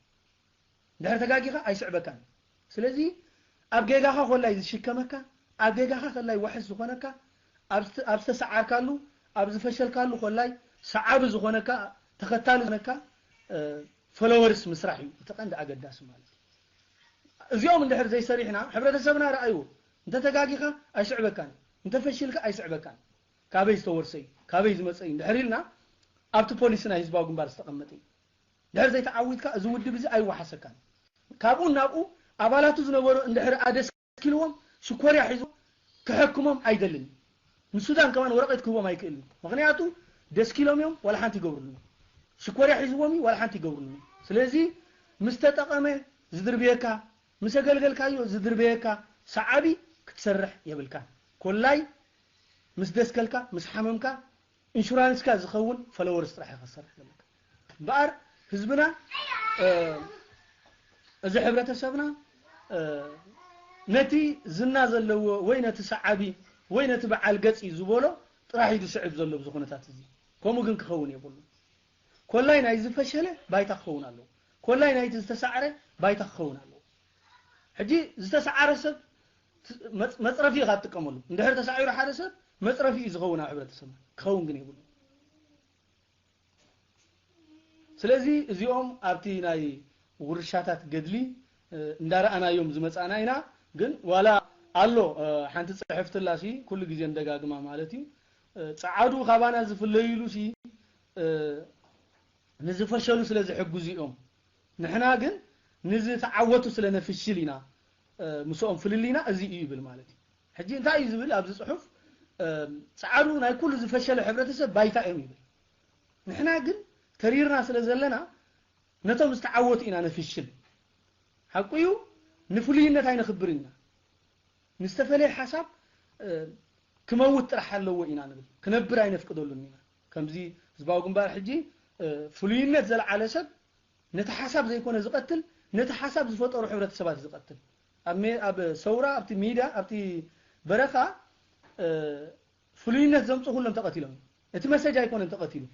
እንድሕር ተጋጊኻ ኣይስዕበካን እዩ። ስለዚ ኣብ ጌጋኻ ኮላይ ዝሽከመካ፣ ኣብ ጌጋኻ ኮላይ ዋሕስ ዝኾነካ፣ ኣብ ዝተ-፣ ኣብ ዝተሰዓርካሉ፣ ኣብ ዝፈሸልካሉ ኮላይ ሰዓቢ ዝኾነካ፣ ተኸታሊ ዝኾነካ፣ እ፣ ፎሎወርስ ምስራሕ እዩ እቲ ቀንዲ ኣገዳሲ ማለት እዩ። እዚኦም እንድሕር ዘይሰሪሕና፣ ሕብረተሰብና ረኣይዎ፣ እንተ ተጋጊኻ ኣይስዕበካን እዩ፣ እንተ ፈሽልካ ኣይስዕበካን እዩ። ካበይ ዝተወርሰ እዩ፣ ካበይ ዝመጸ እዩ እንድሕር ኢልና፣ ኣብቲ ፖሊሲ ናይ ህዝባዊ ግንባር ዝተቐመጠ እዩ። ድሕር ዘይተዓዊትካ እዚ ውድብ እዚ ኣይወሓሰካን። ካብኡ ናብኡ ኣባላቱ ዝነበሩ እንድሕር ኣደስኪልዎም ሽኮርያ ሒዞም ክሕክሞም ኣይደልን። ንሱዳን ከማን ወረቐት ክህቦም ኣይክእልን። ምኽንያቱ ደስኪሎም እዮም፣ ዋላ ሓንቲ ይገብሩሉ። ሽኮርያ ሒዝዎም እዩ፣ ዋላ ሓንቲ ይገብሩሉ። ስለዚ ምስ ተጠቐመ ዝድርብየካ፣ ምስ ኣገልገልካዮ ዝድርብየካ ሰዓቢ ክትሰርሕ የብልካን። ኮላይ ምስ ደስከልካ፣ ምስ ሓመምካ፣ ኢንሹራንስካ ዝኸውን ፎሎወርስ ጥራሕ ኢኻ ክትሰርሕ ዘለካ። እምበኣር ህዝብና፣ እ፣ እዚ ሕብረተሰብና፣ እ፣ ነቲ ዝና ዘለዎ ወይ ነቲ ሰዓቢ ወይ ነቲ በዓል ገጽ እዩ ዝበሎ ጥራሕ እዩ ዝስዕብ ዘሎ ኣብዚ ኩነታት እዚ። ከምኡ ግን ክኸውን የብሉን። ኮላይ ናይ ዝፈሸለ ባይታ ክኸውን ኣለዎ። ኮላይ ናይቲ ዝተሳዕረ ባይታ ክኸውን ኣለዎ። ሕጂ ዝተሳዕረ ሰብ መጽ-፣ መጽረፊ ኢኻ ትጥቀመሉ። እንድሕር ተሳዒሩ ሓደ ሰብ መጽረፊ እዩ ዝኸውን ኣብ ሕብረተሰብና። ክኸውን ግን የብሉን። ስለዚ እዚኦም ኣብቲ ናይ ውርሻታት ገድሊ፣ እ፣ እንዳረኣናዮም ዝመጻና ኢና። ግን ዋላ ኣሎ፣ እ፣ ሓንቲ ጽሕፍቲ ኣላ ሲ ኩሉ ግዜ እንደጋግማ ማለት እዩ። እ፣ ጸዓዱ ካባና ዝፍለይሉ ሲ፣ እ፣ ንዝፈሸሉ ስለ ዝሕግዙ እዮም። ንሕና ግን ንዝተዓወቱ ስለ ነፍሽል ኢና፣ እ፣ ምስኦም ፍልልይና እዚ እዩ ይብል ማለት እዩ። ሕጂ እንታይ እዩ ዝብል ኣብዚ ጽሑፍ? እ፣ ጸዓዱ ናይ ኩሉ ዝፈሸለ ሕብረተሰብ ባይታ እዮም ይብል። ንሕና ግን ተሪርና ስለ ዘለና ነቶም ዝተዓወቱ ኢና ነፍሽል። ሓቁ እዩ፣ ንፍሉይነት ኣይነኽብርን ኢና። ንዝተፈለየ ሓሳብ፣ እ፣ ክመውት ጥራሕ ኣለዎ ኢና ንብል። ክነብር ኣይነፍቅደሉን ኢና። ከምዚ ህዝባዊ ግንባር ሕጂ፣ እ፣ ፍሉይነት ዘልዓለ ሰብ ነቲ ሓሳብ ዘይኮነ ዝቐትል፣ ነቲ ሓሳብ ዝፈጠሩ ሕብረተሰባት ዝቐትል። ኣብ ሜ-፣ ኣብ ሰውራ፣ ኣብቲ ሜዳ፣ ኣብቲ በረኻ፣ እ፣ ፍሉይነት ዘምጽኡ ኩሎም ተቐቲሎም። እቲ መሰጅ ኣይኮነን ተቐቲሉ።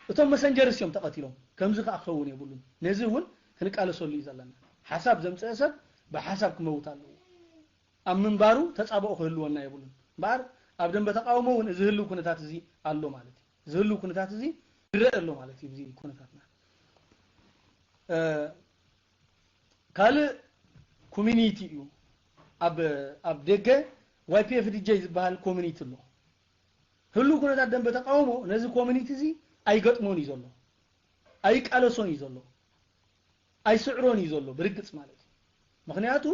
እቶም መሰንጀርስ እዮም ተቐቲሎም። ከምዚ ከኣ ክኸውን የብሉን። ነዚ እውን ክንቃለሰሉ እዩ ዘለና። ሓሳብ ዘምጽአ ሰብ ብሓሳብ ክመውት ኣለዎ። ኣብ ምንባሩ ተጻብኦ ክህልወና የብሉን። እምበኣር ኣብ ደንበ ተቃውሞ እውን እዚ ህልው ኩነታት እዚ ኣሎ ማለት እዩ። እዚ ህልው ኩነታት እዚ ይረአ ኣሎ ማለት እዩ። እዚ ኩነታትና፣ እ፣ ካልእ ኮሚኒቲ እዩ። ኣብ፣ ኣብ ደገ ዋይ ፒ ኤፍ ዲ ጀይ ዝበሃል ኮሚኒቲ ኣሎ። ህልው ኩነታት ደንበ ተቃውሞ ነዚ ኮሚኒቲ እዚ ኣይገጥሞን እዩ ዘሎ። ኣይቃለሶን እዩ ዘሎ። ኣይስዕሮን እዩ ዘሎ ብርግጽ ማለት እዩ። ምኽንያቱ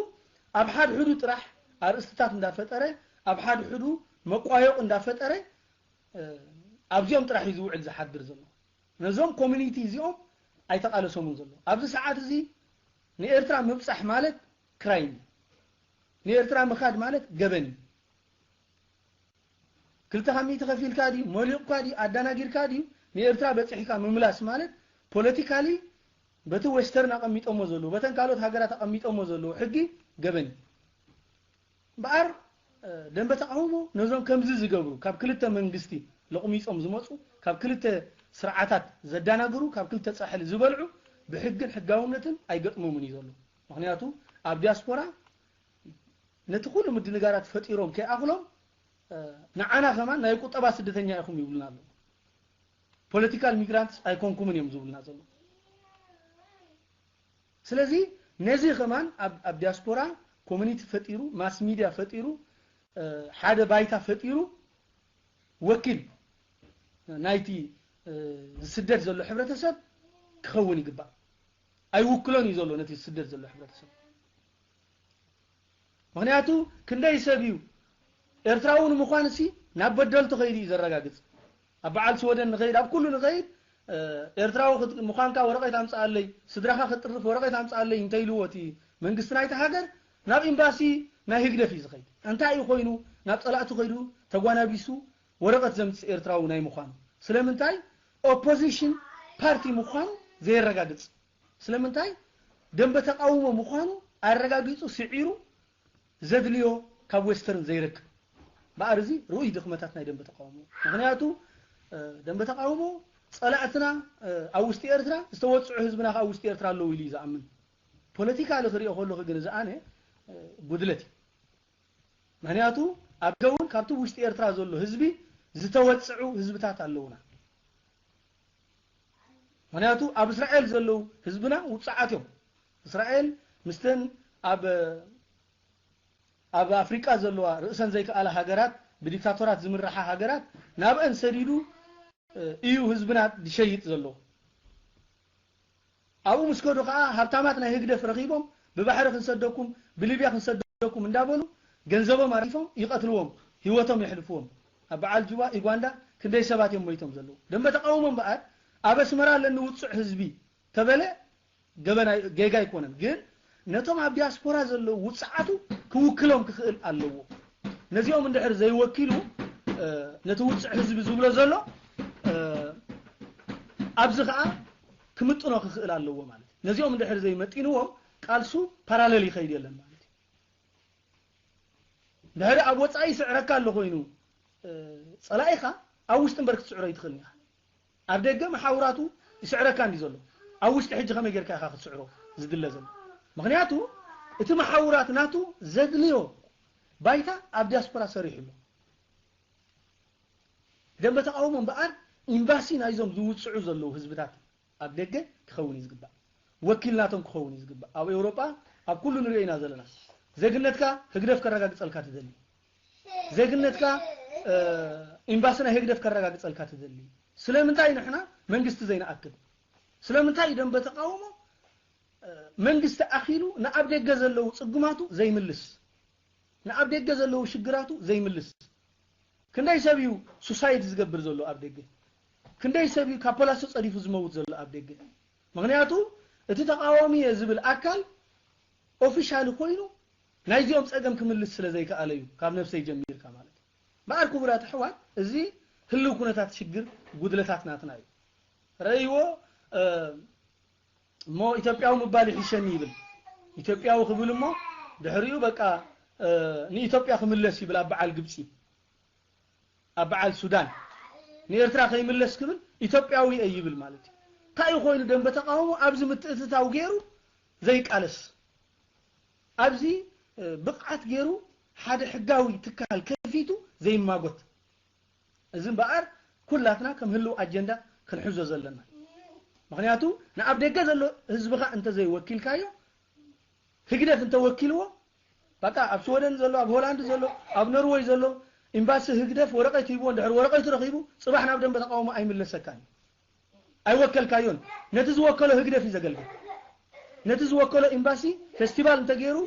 ኣብ ሓድሕዱ ጥራሕ ኣርእስትታት እንዳፈጠረ፣ ኣብ ሓድሕዱ መቋየቑ እንዳፈጠረ፣ እ፣ ኣብዚኦም ጥራሕ እዩ ዝውዕል ዝሓድር ዘሎ። ነዞም ኮሚኒቲ እዚኦም ኣይተቃለሶምን ዘሎ። ኣብዚ ሰዓት እዚ ንኤርትራ ምብጻሕ ማለት ክራይም እዩ። ንኤርትራ ምኻድ ማለት ገበን እዩ። ክልተ ካብ ሚእቲ ከፊልካ ድዩ፣ መሊቕካ ድዩ፣ ኣዳናጊርካ ድዩ፣ ንኤርትራ በጺሕካ ምምላስ ማለት ፖለቲካሊ በቲ ዌስተርን ኣቐሚጦሞ ዘለዉ፣ በተን ካልኦት ሃገራት ኣቐሚጦሞ ዘለዉ ሕጊ ገበን እዩ። እምበኣር፣ እ፣ ደንበ ተቃውሞ ነዞም ከምዚ ዝገብሩ፣ ካብ ክልተ መንግስቲ ለቑሚጾም ዝመጹ፣ ካብ ክልተ ስርዓታት ዘዳናግሩ፣ ካብ ክልተ ጻሕሊ ዝበልዑ፣ ብሕግን ሕጋውነትን ኣይገጥሞምን እዩ ዘሎ። ምኽንያቱ ኣብ ዲያስፖራ ነቲ ኩሉ ምድንጋራት ፈጢሮም ከይኣኽሎም፣ እ፣ ንዓና ከማን ናይ ቁጠባ ስደተኛ ኢኹም ይብሉና ኣለዉ። ፖለቲካል ሚግራንትስ ኣይኮንኩምን እዮም ዝብሉና ዘለዉ። ስለዚ ነዚ ከማን ኣብ፣ ኣብ ዲያስፖራ ኮሚኒቲ ፈጢሩ፣ ማስ ሚድያ ፈጢሩ፣ ሓደ ባይታ ፈጢሩ ወኪል ናይቲ ዝስደድ ዘሎ ሕብረተሰብ ክኸውን ይግባእ። ኣይውክሎን እዩ ዘሎ ነቲ ዝስደድ ዘሎ ሕብረተሰብ። ምኽንያቱ ክንደይ ሰብ እዩ ኤርትራዊ ንምዃን ሲ ናብ በደልቱ ከይዱ እዩ ዘረጋግጽ። ኣብ በዓል ሽወደን ንኸይድ፣ ኣብ ኩሉ ንኸይድ፣ ኤርትራዊ ምዃንካ ወረቐት ኣምጽኣለይ፣ ስድራኻ ክጥርፍ ወረቐት ኣምጽኣለይ እንተኢልዎ እቲ መንግስቲ ናይቲ ሃገር ናብ ኤምባሲ ናይ ህግደፍ እዩ ዝኸይድ። እንታይ እዩ ኮይኑ ናብ ጸላእቱ ከይዱ ተጓናቢሱ ወረቐት ዘምጽእ ኤርትራዊ ናይ ምዃኑ? ስለምንታይ ኦፖዚሽን ፓርቲ ምዃኑ ዘየረጋግጽ? ስለምንታይ ደንበ ተቃውሞ ምዃኑ ኣረጋጊጹ ስዒሩ ዘድልዮ ካብ ዌስተርን ዘይረክብ? በኣር እዚ ርኡይ ድኽመታት ናይ ደንበ ተቃውሞ። ምኽንያቱ ደንበ ተቃውሞ ጸላእትና ኣብ ውሽጢ ኤርትራ ዝተወጽዑ ህዝብና ኣብ ውሽጢ ኤርትራ ኣለዉ ኢሉ እዩ ዝኣምን። ፖለቲካ ክሪኦ ከለኹ ግን እዚ ኣነ ጉድለት እዩ። ምኽንያቱ ኣብ ገውን ካብቲ ውሽጢ ኤርትራ ዘሎ ህዝቢ ዝተወጽዑ ህዝብታት ኣለውና። ምኽንያቱ ኣብ እስራኤል ዘለዉ ህዝብና ውጽዓት እዮም። እስራኤል ምስተን ኣብ ኣብ ኣፍሪቃ ዘለዋ ርእሰን ዘይከኣላ ሃገራት ብዲክታቶራት ዝምርሓ ሃገራት ናብአን ሰዲዱ እዩ ህዝብና ዝሸይጥ ዘሎ። ኣብኡ ምስ ከዱ ከዓ ሃብታማት ናይ ህግደፍ ረኺቦም ብባሕሪ ክንሰደኩም ብሊብያ ክንሰደኩም እንዳበሉ ገንዘቦም ኣሪፎም ይቐትልዎም፣ ህይወቶም የሕልፍዎም። ኣብ በዓል ጁባ ኢጓንዳ ክንደይ ሰባት እዮም ሞይቶም ዘለዉ። ደንበ ተቃውሞ እምበኣር ኣብ ኣስመራ ኣለኒ ውጹዕ ህዝቢ ተበለ ገበና ጌጋ ኣይኮነን። ግን ነቶም ኣብ ዲያስፖራ ዘለዉ ውጽዓቱ ክውክሎም ክኽእል ኣለዎ። ነዚኦም እንድሕር ዘይወኪሉ ነቲ ውጽዕ ህዝቢ ዝብሎ ዘሎ ኣብዚ ከዓ ክምጥኖ ክኽእል ኣለዎ ማለት እዩ። ነዚኦም እንድሕር ዘይመጢንዎም ቃልሱ ፓራለል ይኸይድ የለን ማለት እዩ። ድሕሪ ኣብ ወጻኢ ይስዕረካ ኣሎ ኮይኑ ጸላኢኻ ኣብ ውሽጢ እምበር ክትስዕሮ ይትኽእል ኢኻ። ኣብ ደገ መሓውራቱ ይስዕረካ እንዲ ዘሎ ኣብ ውሽጢ ሕጂ ከመይ ጌርካ ኢኻ ክትስዕሮ ዝድለ ዘሎ? ምኽንያቱ እቲ መሓውራት ናቱ ዘድልዮ ባይታ ኣብ ዲያስፖራ ሰሪሑ ኣሎ። ደንበ ተቃውሞ እምበኣር ኤምባሲ ናይዞም ዝውፅዑ ዘለዉ ህዝብታት ኣብ ደገ ክኸውን እዩ ዝግባእ። ወኪል ናቶም ክኸውን እዩ ዝግባእ። ኣብ ኤውሮጳ ኣብ ኩሉ ንሪኦ ኢና ዘለና። ዜግነትካ ህግደፍ ከረጋግጸልካ ትደሊ፣ ዜግነትካ ኤምባሲ ናይ ህግደፍ ከረጋግጸልካ ትደሊ። ስለምንታይ ንሕና መንግስቲ ዘይንኣክል? ስለምንታይ ደንበ ተቃውሞ መንግስቲ ኣኺሉ ንኣብ ደገ ዘለዉ ጽጉማቱ ዘይምልስ፣ ንኣብ ደገ ዘለዉ ሽግራቱ ዘይምልስ? ክንደይ ሰብ እዩ ሱሳይድ ዝገብር ዘሎ ኣብ ደገ? ክንደይ ሰብ እዩ ካብ ፖላሶ ጸዲፉ ዝመውት ዘሎ ኣብ ደገ? ምኽንያቱ እቲ ተቃዋሚ እየ ዝብል ኣካል ኦፊሻሊ ኮይኑ ናይዚኦም ጸገም ክምልስ ስለ ዘይከኣለ እዩ ካብ ነብሰይ ጀሚርካ ማለት እዩ። በኣር ክቡራት ኣሕዋት እዚ ህልው ኩነታት ሽግር ጉድለታት ናትና እዩ። ረእይዎ እሞ ኢትዮጵያዊ ምባል ይሕሸኒ ይብል። ኢትዮጵያዊ ክብል እሞ ድሕሪኡ በቃ ንኢትዮጵያ ክምለስ ይብል ኣብ በዓል ግብፂ። ኣብ በዓል ሱዳን ንኤርትራ ከይምለስ ክብል ኢትዮጵያዊ እየ ይብል ማለት እዩ። እንታይ እዩ ኮይኑ ደንበ ተቃውሞ ኣብዚ ምትእትታው ገይሩ ዘይቃለስ ኣብዚ ብቕዓት ገይሩ ሓደ ሕጋዊ ትካል ከፊቱ ዘይማጎት? እዚ እምበኣር ኩላትና ከም ህልው ኣጀንዳ ክንሕዞ ዘለና። ምኽንያቱ ንኣብ ደገ ዘሎ ህዝብኻ እንተዘይወኪልካዮ ህግደፍ እንተወኪልዎ በቃ ኣብ ሽወደን ዘሎ ኣብ ሆላንድ ዘሎ ኣብ ኖርወይ ዘሎ ኤምባሲ ህግደፍ ወረቐት ሂብዎ እንድሕር ወረቐቱ ረኺቡ ጽባሕ ናብ ደንበ ተቃውሞ ኣይምለሰካን እዩ። ኣይወከልካዮን። ነቲ ዝወከሎ ህግደፍ እዩ ዘገልግል። ነቲ ዝወከሎ ኤምባሲ ፌስቲቫል እንተገይሩ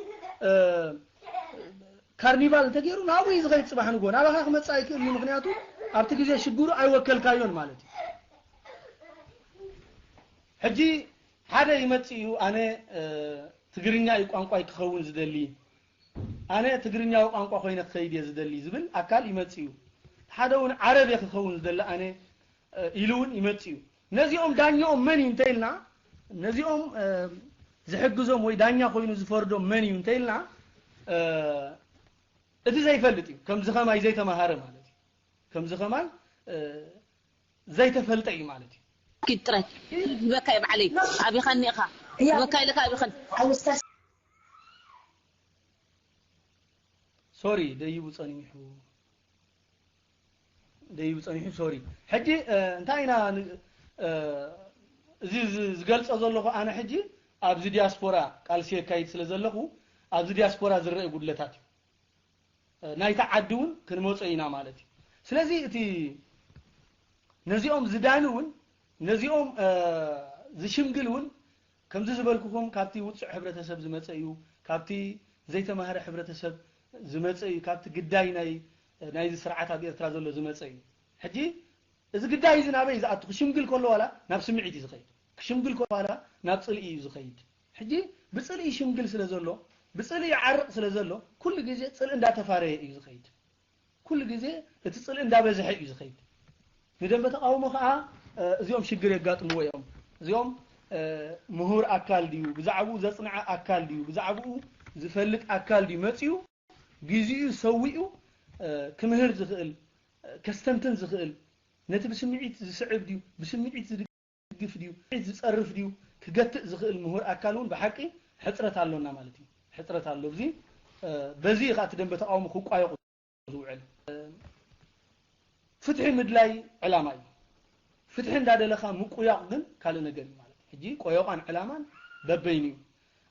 ካርኒቫል እንተገይሩ ናብኡ እዩ ዝኸይድ ጽባሕ ንግሆ ናባኻ ክመጽእ ኣይክእል እዩ። ምኽንያቱ ኣብቲ ግዜ ሽግሩ ኣይወከልካዮን ማለት እዩ። ሕጂ ሓደ ይመጽእ እዩ ኣነ ትግርኛ እዩ ቋንቋይ ክኸውን ዝደሊ ኣነ ትግርኛዊ ቋንቋ ኮይነ ክኸይድ እየ ዝደሊ ዝብል ኣካል ይመጽእ እዩ። ሓደ እውን ዓረብ እየ ክኸውን ዝደሊ ኣነ ኢሉ እውን ይመጽእ እዩ። ነዚኦም ዳኛኦም መን እዩ እንተኢልና ነዚኦም ዝሕግዞም ወይ ዳኛ ኮይኑ ዝፈርዶም መን እዩ እንተኢልና እቲ ዘይፈልጥ እዩ። ከምዚ ከማይ ዘይተማሃረ ማለት እዩ። ከምዚ ከማይ ዘይተፈልጠ እዩ ማለት እዩ። ኪድ ጥራይ ዝበካ እዩ ባዕለይ ኣቢኸኒ ኢኻ ዝበካ ኢለካ ኣቢኸኒ። ሶሪ ደይቡ ጸኒሑ ደይቡ ጸኒሑ ሶሪ። ሕጂ እንታይ ኢና እዚ ዝገልጾ ዘለኹ ኣነ ሕጂ ኣብዚ ዲያስፖራ ቃልሲ የካይድ ስለ ዘለኹ ኣብዚ ዲያስፖራ ዝረአ ጉድለታት እዩ። ናይታ ዓዲ እውን ክንመጾ ኢና ማለት እዩ። ስለዚ እቲ ነዚኦም ዝዳኒ እውን ነዚኦም ዝሽምግል እውን ከምዚ ዝበልኩኹም ካብቲ ውጹዕ ሕብረተሰብ ዝመጸ እዩ፣ ካብቲ ዘይተማህረ ሕብረተሰብ ዝመጸ እዩ፣ ካብቲ ግዳይ ናይ ናይዚ ስርዓት ኣብ ኤርትራ ዘሎ ዝመጸ እዩ። ሕጂ እዚ ግዳይ እዚ ናበይ ዝኣቱ ክሽምግል ከሎ ዋላ ናብ ስምዒት እዩ ዝኸይድ፣ ክሽምግል ከሎ ዋላ ናብ ጽልኢ እዩ ዝኸይድ። ሕጂ ብጽልኢ ሽምግል ስለ ዘሎ፣ ብጽልኢ ዓርቕ ስለ ዘሎ፣ ኩሉ ግዜ ጽልኢ እንዳተፋረየ እዩ ዝኸይድ። ኩሉ ግዜ እቲ ጽልኢ እንዳበዝሐ እዩ ዝኸይድ። ንደንበ ተቃውሞ ከዓ እዚኦም ሽግር የጋጥምዎ እዮም። እዚኦም ምሁር ኣካል ድዩ፣ ብዛዕባኡ ዘጽንዐ ኣካል ድዩ፣ ብዛዕባኡ ዝፈልጥ ኣካል ድዩ መጺኡ ግዜኡ ሰዊኡ ክምህር ዝኽእል፣ ከስተንትን ዝኽእል፣ ነቲ ብስምዒት ዝስዕብ ድዩ፣ ብስምዒት ዝድግፍ ድዩ፣ ዝጸርፍ ድዩ ክገትእ ዝኽእል ምሁር ኣካል እውን ብሓቂ ሕጽረት ኣሎና ማለት እዩ። ሕጽረት ኣሎ። እዚ በዚ ከዓ እቲ ደንበ ተቃውሞ ክቋየቑ ዝውዕል። ፍትሒ ምድላይ ዕላማ እዩ። ፍትሒ እንዳደለኻ ምቁያቕ ግን ካልእ ነገር እዩ ማለት እዩ። ሕጂ ቆየቋን ዕላማን በበይኑ እዩ።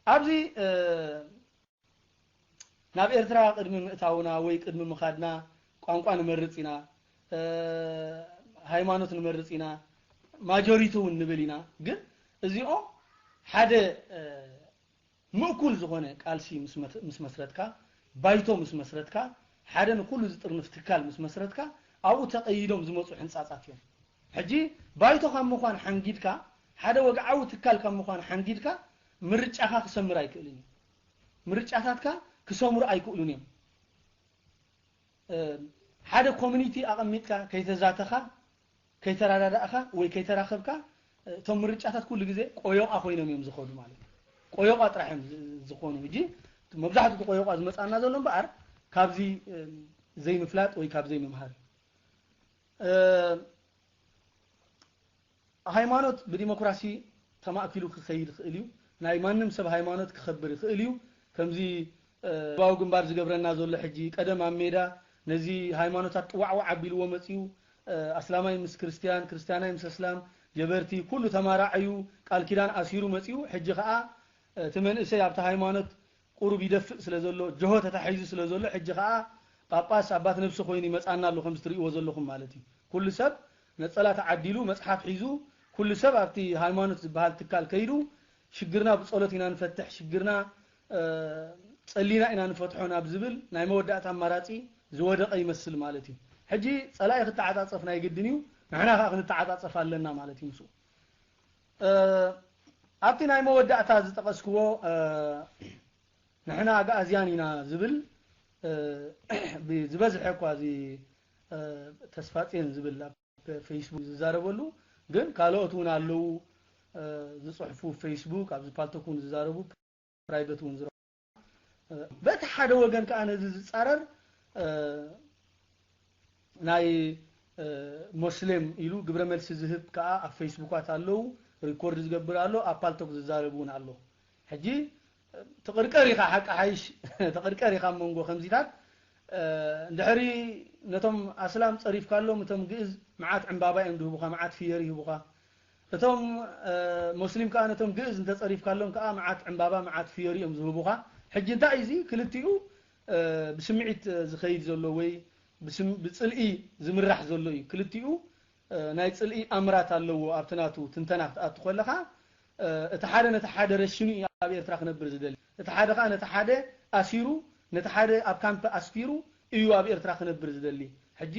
ኣብዚ ናብ ኤርትራ ቅድሚ ምእታውና ወይ ቅድሚ ምኻድና ቋንቋ ንመርጽ ኢና፣ ሃይማኖት ንመርጽ ኢና፣ ማጆሪቲ እውን ንብል ኢና። ግን እዚኦም ሓደ ምእኩል ዝኾነ ቃልሲ ምስ መስረትካ፣ ባይቶ ምስ መስረትካ፣ ሓደ ንኩሉ ዝጥርንፍ ትካል ምስ መስረትካ፣ ኣብኡ ተቐይዶም ዝመፁ ሕንፃፃት እዮም። ሕጂ ባይቶ ካብ ምዃን ሓንጊድካ፣ ሓደ ወግዓዊ ትካል ካብ ምዃን ሓንጊድካ፣ ምርጫኻ ክሰምር ኣይክእልን እዩ። ምርጫታትካ ክሰምሩ ኣይክእሉን እዮም። ሓደ ኮሚኒቲ ኣቐሚጥካ ከይተዛተኻ፣ ከይተረዳዳእኻ ወይ ከይተራኸብካ፣ እቶም ምርጫታት ኩሉ ግዜ ቆዮቓ ኮይኖም እዮም ዝኸዱ ማለት እዩ። ቆዮቓ ጥራሕ እዮም ዝ- ዝኾኑ። ሕጂ መብዛሕትኡ እቲ ቆዮቓ ዝመፃና ዘሎ እምበኣር ካብዚ ዘይምፍላጥ ወይ ካብ ዘይምምሃር። ሃይማኖት ብዲሞክራሲ ተማእኪሉ ክኸይድ ይኽእል እዩ። ናይ ማንም ሰብ ሃይማኖት ክኸብር ይኽእል እዩ። ከምዚ ህዝባዊ ግንባር ዝገብረና ዘሎ ሕጂ፣ ቀደም ኣብ ሜዳ ነዚ ሃይማኖታት ጥዋዕዋዕ ኣቢልዎ መፂኡ፣ ኣስላማይ ምስ ክርስትያን፣ ክርስትያናይ ምስ ኣስላም፣ ጀበርቲ ኩሉ ተማራዕዩ ቃል ኪዳን ኣሲሩ መፂኡ። ሕጂ ከዓ እቲ መንእሰይ ኣብቲ ሃይማኖት ቁሩብ ይደፍእ ስለ ዘሎ፣ ጀሆ ተታሒዙ ስለ ዘሎ፣ ሕጂ ከዓ ጳጳስ ኣባት ነብሲ ኮይኑ ይመጻና ኣሎ፣ ከምዚ ትርእይዎ ዘለኹም ማለት እዩ። ኩሉ ሰብ ነጸላ ተዓዲሉ፣ መጽሓፍ ሒዙ፣ ኩሉ ሰብ ኣብቲ ሃይማኖት ዝበሃል ትካል ከይዱ፣ ሽግርና ብጸሎት ኢና ንፈትሕ፣ ሽግርና ጸሊና ኢና ንፈትሖ ናብ ዝብል ናይ መወዳእታ ኣማራጺ ዝወደቐ ይመስል ማለት እዩ። ሕጂ ጸላኢ ክተዓጻጸፍ ናይ ግድን እዩ፣ ንሕና ከዓ ክንተዓጻጸፍ ኣለና ማለት እዩ። ምስኡ ኣብቲ ናይ መወዳእታ ዝጠቐስክዎ ንሕና ኣግኣዝያን ኢና ዝብል ዝበዝሐ እኳ እዚ ተስፋፅዮን ዝብል ኣብ ፌስቡክ ዝዛረበሉ፣ ግን ካልኦት እውን ኣለዉ ዝፅሕፉ፣ ፌስቡክ ኣብዚ ፓልቶክ እውን ዝዛረቡ፣ ፕራይቨት እውን ዝረ በቲ ሓደ ወገን ከዓ ነዚ ዝፃረር ናይ ሞስሌም ኢሉ ግብረ መልሲ ዝህብ ከዓ ኣብ ፌስቡካት ኣለዉ፣ ሪኮርድ ዝገብር ኣሎ፣ ኣብ ፓልቶክ ዝዛረብ እውን ኣሎ። ሕጂ ትቕርቀር ኢኻ፣ ሓቂ ሓይሽ ትቕርቀር ኢኻ ኣብ መንጎ ከምዚታት። እንድሕሪ ነቶም ኣስላም ፀሪፍካሎም፣ እቶም ግእዝ መዓት ዕምባባ እዮም ዝህቡኻ፣ መዓት ፍየር ይህቡኻ። እቶም ሞስሊም ከዓ ነቶም ግእዝ እንተፀሪፍካሎም ከዓ መዓት ዕምባባ፣ መዓት ፍየር እዮም ዝህቡኻ። ሕጂ እንታይ እዩ እዚ? ክልቲኡ ብስምዒት ዝኸይድ ዘሎ ወይ ብፅልኢ ዝምራሕ ዘሎ እዩ። ክልቲኡ ናይ ፅልኢ ኣምራት ኣለዎ። ኣብቲ ናቱ ትንተና ክትኣቱ ከለኻ እቲ ሓደ ነቲ ሓደ ረሽኑ እዩ ኣብ ኤርትራ ክነብር ዝደሊ። እቲ ሓደ ከዓ ነቲ ሓደ ኣሲሩ፣ ነቲ ሓደ ኣብ ካምፕ ኣስፊሩ እዩ ኣብ ኤርትራ ክነብር ዝደሊ። ሕጂ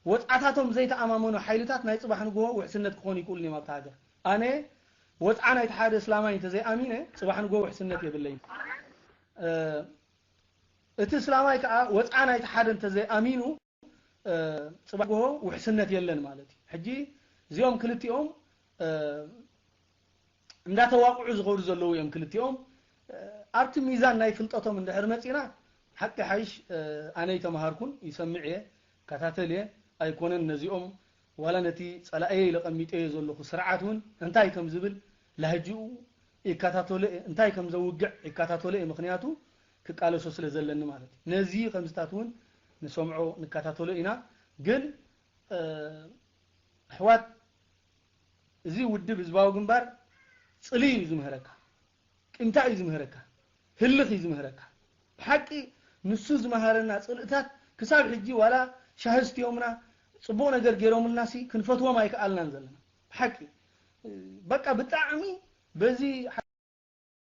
ወፅዓታቶም ዘይተኣማመኑ ሓይልታት ናይ ፅባሕ ንግሆ ውሕስነት ክኾኑ ይክእሉን እዮም ኣብቲ ሃገር። ኣነ ወፅዓ ናይቲ ሓደ እስላማይ እንተዘይኣሚነ ፅባሕ ንግሆ ውሕስነት የብለይን። እቲ እስላማይ ከዓ ወፅዓ ናይቲ ሓደ እንተዘይኣሚኑ ፅባሕ ንግሆ ውሕስነት የለን ማለት እዩ። ሕጂ እዚኦም ክልቲኦም እንዳተዋቕዑ ዝኸዱ ዘለዉ እዮም ክልቲኦም። ኣብቲ ሚዛን ናይ ፍልጠቶም እንድሕር መፂና፣ ሓቂ ሓይሽ ኣነ ይተምሃርኩን ይሰምዕ እየ፣ ይከታተል እየ። ኣይኮነን ነዚኦም ዋላ ነቲ ፀላእየ ኢለ ቀሚጠዮ ዘለኹ ስርዓት እውን እንታይ ከም ዝብል ላህጅኡ ይከታተሎ እየ፣ እንታይ ከም ዘውግዕ ይከታተሎ እየ። ምኽንያቱ ክቃለሶ ስለ ዘለኒ ማለት እዩ። ነዚ ከምዚታት እውን ንሰምዖ ንከታተሎ ኢና። ግን ኣሕዋት፣ እዚ ውድብ ህዝባዊ ግንባር ፅልኢ እዩ ዝምህረካ። እንታይ እዩ ዝምህረካ? ህልኽ እዩ ዝምህረካ። ብሓቂ ንሱ ዝመሃረና ጽልእታት ክሳብ ሕጂ ዋላ ሻሂ ኣስትዮምና ጽቡቕ ነገር ገይሮምልናሲ ክንፈትዎም ኣይከኣልናን ዘለና። ብሓቂ በቃ ብጣዕሚ በዚ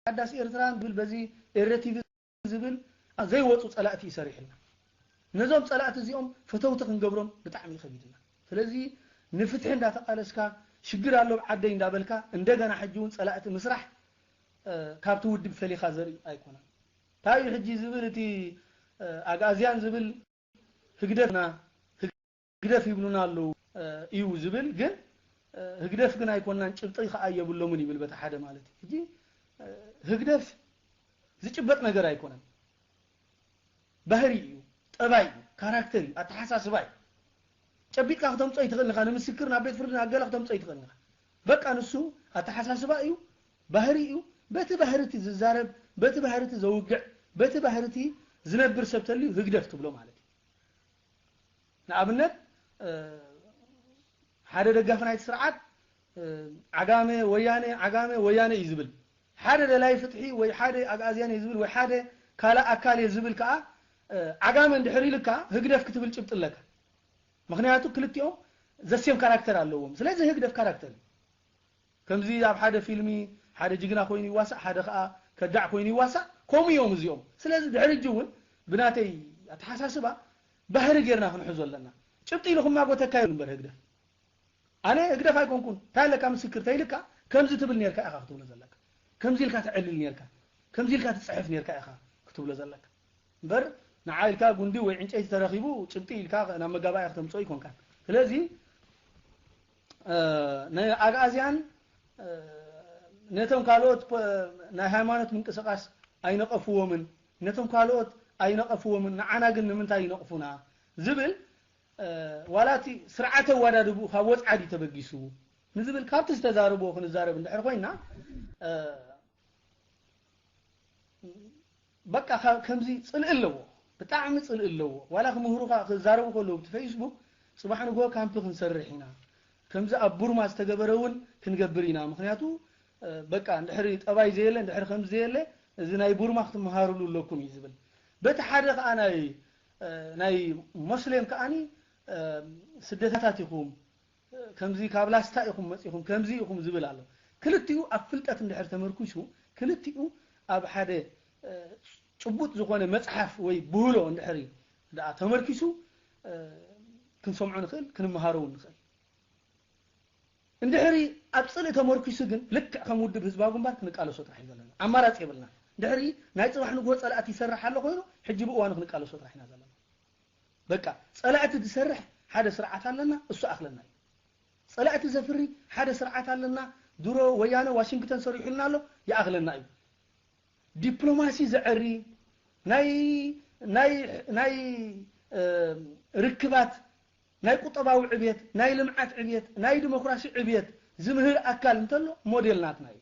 ሓዳስ ኤርትራ ዝብል በዚ ኤረ ቲቪ ዝብል ዘይወፁ ጸላእቲ እዩ ሰሪሕልና። ነዞም ጸላእቲ እዚኦም ፈተውቲ ክንገብሮም ብጣዕሚ እዩ ከቢድና። ስለዚ ንፍትሒ እንዳተቃለስካ ሽግር ኣሎ ኣብ ዓደይ እንዳበልካ እንደገና ሕጂ እውን ጸላእቲ ምስራሕ ካብቲ ውድብ ፈሊኻ ዘርኢ ኣይኮነን። እንታይ እዩ ሕጂ ዝብል እቲ ኣግኣዝያን ዝብል ህግደፍና ህግደፍ ይብሉና ኣለዉ እዩ ዝብል ግን ህግደፍ ግን ኣይኮናን ጭብጢ ከኣ የብሎምን ይብል በቲ ሓደ ማለት እዩ። ሕጂ ህግደፍ ዝጭበጥ ነገር ኣይኮነን። ባህሪ እዩ፣ ጠባይ እዩ፣ ካራክተር እዩ፣ ኣተሓሳስባ እዩ። ጨቢጥካ ክተምጾ ይትኽእል ኢኻ፣ ንምስክር ናብ ቤት ፍርዲ ናብ ገለ ክተምጾ ይትኽእል ኢኻ። በቃ ንሱ ኣተሓሳስባ እዩ፣ ባህሪ እዩ። በቲ ባህሪ እቲ ዝዛረብ፣ በቲ ባህሪ እቲ ዘውግዕ፣ በቲ ባህሪ እቲ ዝነብር ሰብ ተልዩ ህግደፍ ትብሎ ማለት እዩ። ንኣብነት ሓደ ደጋፊ ናይቲ ስርዓት ዓጋመ ወያነ ዓጋመ ወያነ እዩ ዝብል፣ ሓደ ደላይ ፍትሒ ወይ ሓደ ኣግኣዝያን እዩ ዝብል ወይ ሓደ ካልእ ኣካል እዩ ዝብል ከዓ ዓጋመ እንድሕር ኢልካ ህግደፍ ክትብል ጭብጢ ኣለካ። ምክንያቱ ክልቲኦም ዘሴም ካራክተር ኣለዎም። ስለዚ ህግደፍ ካራክተር እዩ። ከምዚ ኣብ ሓደ ፊልሚ ሓደ ጅግና ኮይኑ ይዋሳእ፣ ሓደ ከዓ ከዳዕ ኮይኑ ይዋሳእ፣ ከምኡ እዮም እዚኦም። ስለዚ ድሕሪ ሕጂ እውን ብናተይ ኣተሓሳስባ ባህሪ ጌርና ክንሕዞ ኣለና። ጭብጢ ኢሉ ክማጎተካ ይብል እምበር ህግደፍ። ኣነ ህግደፍ ኣይኮንኩን፣ እንታይ ኣለካ ምስክር ተይልካ ከምዚ ትብል ኔርካ ኢኻ ክትብሎ ዘለካ። ከምዚ ኢልካ ተዕልል ኔርካ፣ ከምዚ ኢልካ ትጽሕፍ ኔርካ ኢኻ ክትብሎ ዘለካ። እምበር ንዓ ኢልካ ጉንዲ ወይ ዕንጨይቲ ተረኺቡ ጭብጢ ኢልካ ናብ መጋባእያ ክተምጽኦ ይኮንካ። ስለዚ ንኣግኣዝያን ነቶም ካልኦት ናይ ሃይማኖት ምንቅስቃስ ኣይነቐፍዎምን፣ ነቶም ካልኦት ኣይነቐፍዎምን፣ ንዓና ግን ንምንታይ ይነቕፉና ዝብል ዋላ እቲ ስርዓተ ኣወዳድብኡ ካብ ወጽዓ ድዩ ተበጊሱ ንዝብል ካብቲ ዝተዛረብዎ ክንዛረብ እንድሕር ኮይና በቃ ከምዚ ጽልኢ ኣለዎ፣ ብጣዕሚ ጽልኢ ኣለዎ። ዋላ ክምህሩኻ ክዛረቡ ከለዉ ብቲ ፌስቡክ ጽባሕ ንግሆ ካምፕ ክንሰርሕ ኢና፣ ከምዚ ኣብ ቡርማ ዝተገበረ እውን ክንገብር ኢና። ምክንያቱ በቃ እንድሕሪ ጠባይ ዘየለ እንድሕሪ ከምዚ ዘየለ እዚ ናይ ቡርማ ክትመሃርሉ ኣለኩም እዩ ዝብል። በቲ ሓደ ከዓ ናይ ናይ ሞስሌም ከዓኒ ስደታታት ኢኹም ከምዚ ካብ ላስታ ኢኹም መፂኹም ከምዚ ኢኹም ዝብል ኣሎ። ክልቲኡ ኣብ ፍልጠት እንድሕር ተመርኩሱ ክልቲኡ ኣብ ሓደ ጭቡጥ ዝኾነ መፅሓፍ ወይ ብህሎ እንድሕሪ ደኣ ተመርኪሱ ክንሰምዖ ንኽእል ክንመሃሮ እውን ንኽእል። እንድሕሪ ኣብ ፅልኢ ተመርኪሱ ግን ልክዕ ከም ውድብ ህዝባዊ ግንባር ክንቃለሶ ጥራሕ እዩ ዘለና። ኣማራፂ የብልና። እንድሕሪ ናይ ፅባሕ ንግሆ ፀላእቲ ይሰርሕ ኣሎ ኮይኑ ሕጂ ብእዋኑ ክንቃለሶ ጥራሕ ኢና ዘለና። በቃ ፀላእቲ ዝሰርሕ ሓደ ስርዓት ኣለና፣ እሱ ኣኽለና እዩ። ፀላእቲ ዘፍሪ ሓደ ስርዓት ኣለና። ድሮ ወያነ ዋሽንግተን ሰሪሑልና ኣሎ፣ ይኣኽለና እዩ። ዲፕሎማሲ ዘዐሪ ናይ ናይ ናይ ርክባት ናይ ቁጠባዊ ዕብየት ናይ ልምዓት ዕብየት ናይ ዲሞክራሲ ዕብየት ዝምህር ኣካል እንተሎ ሞዴል ናትና እዩ።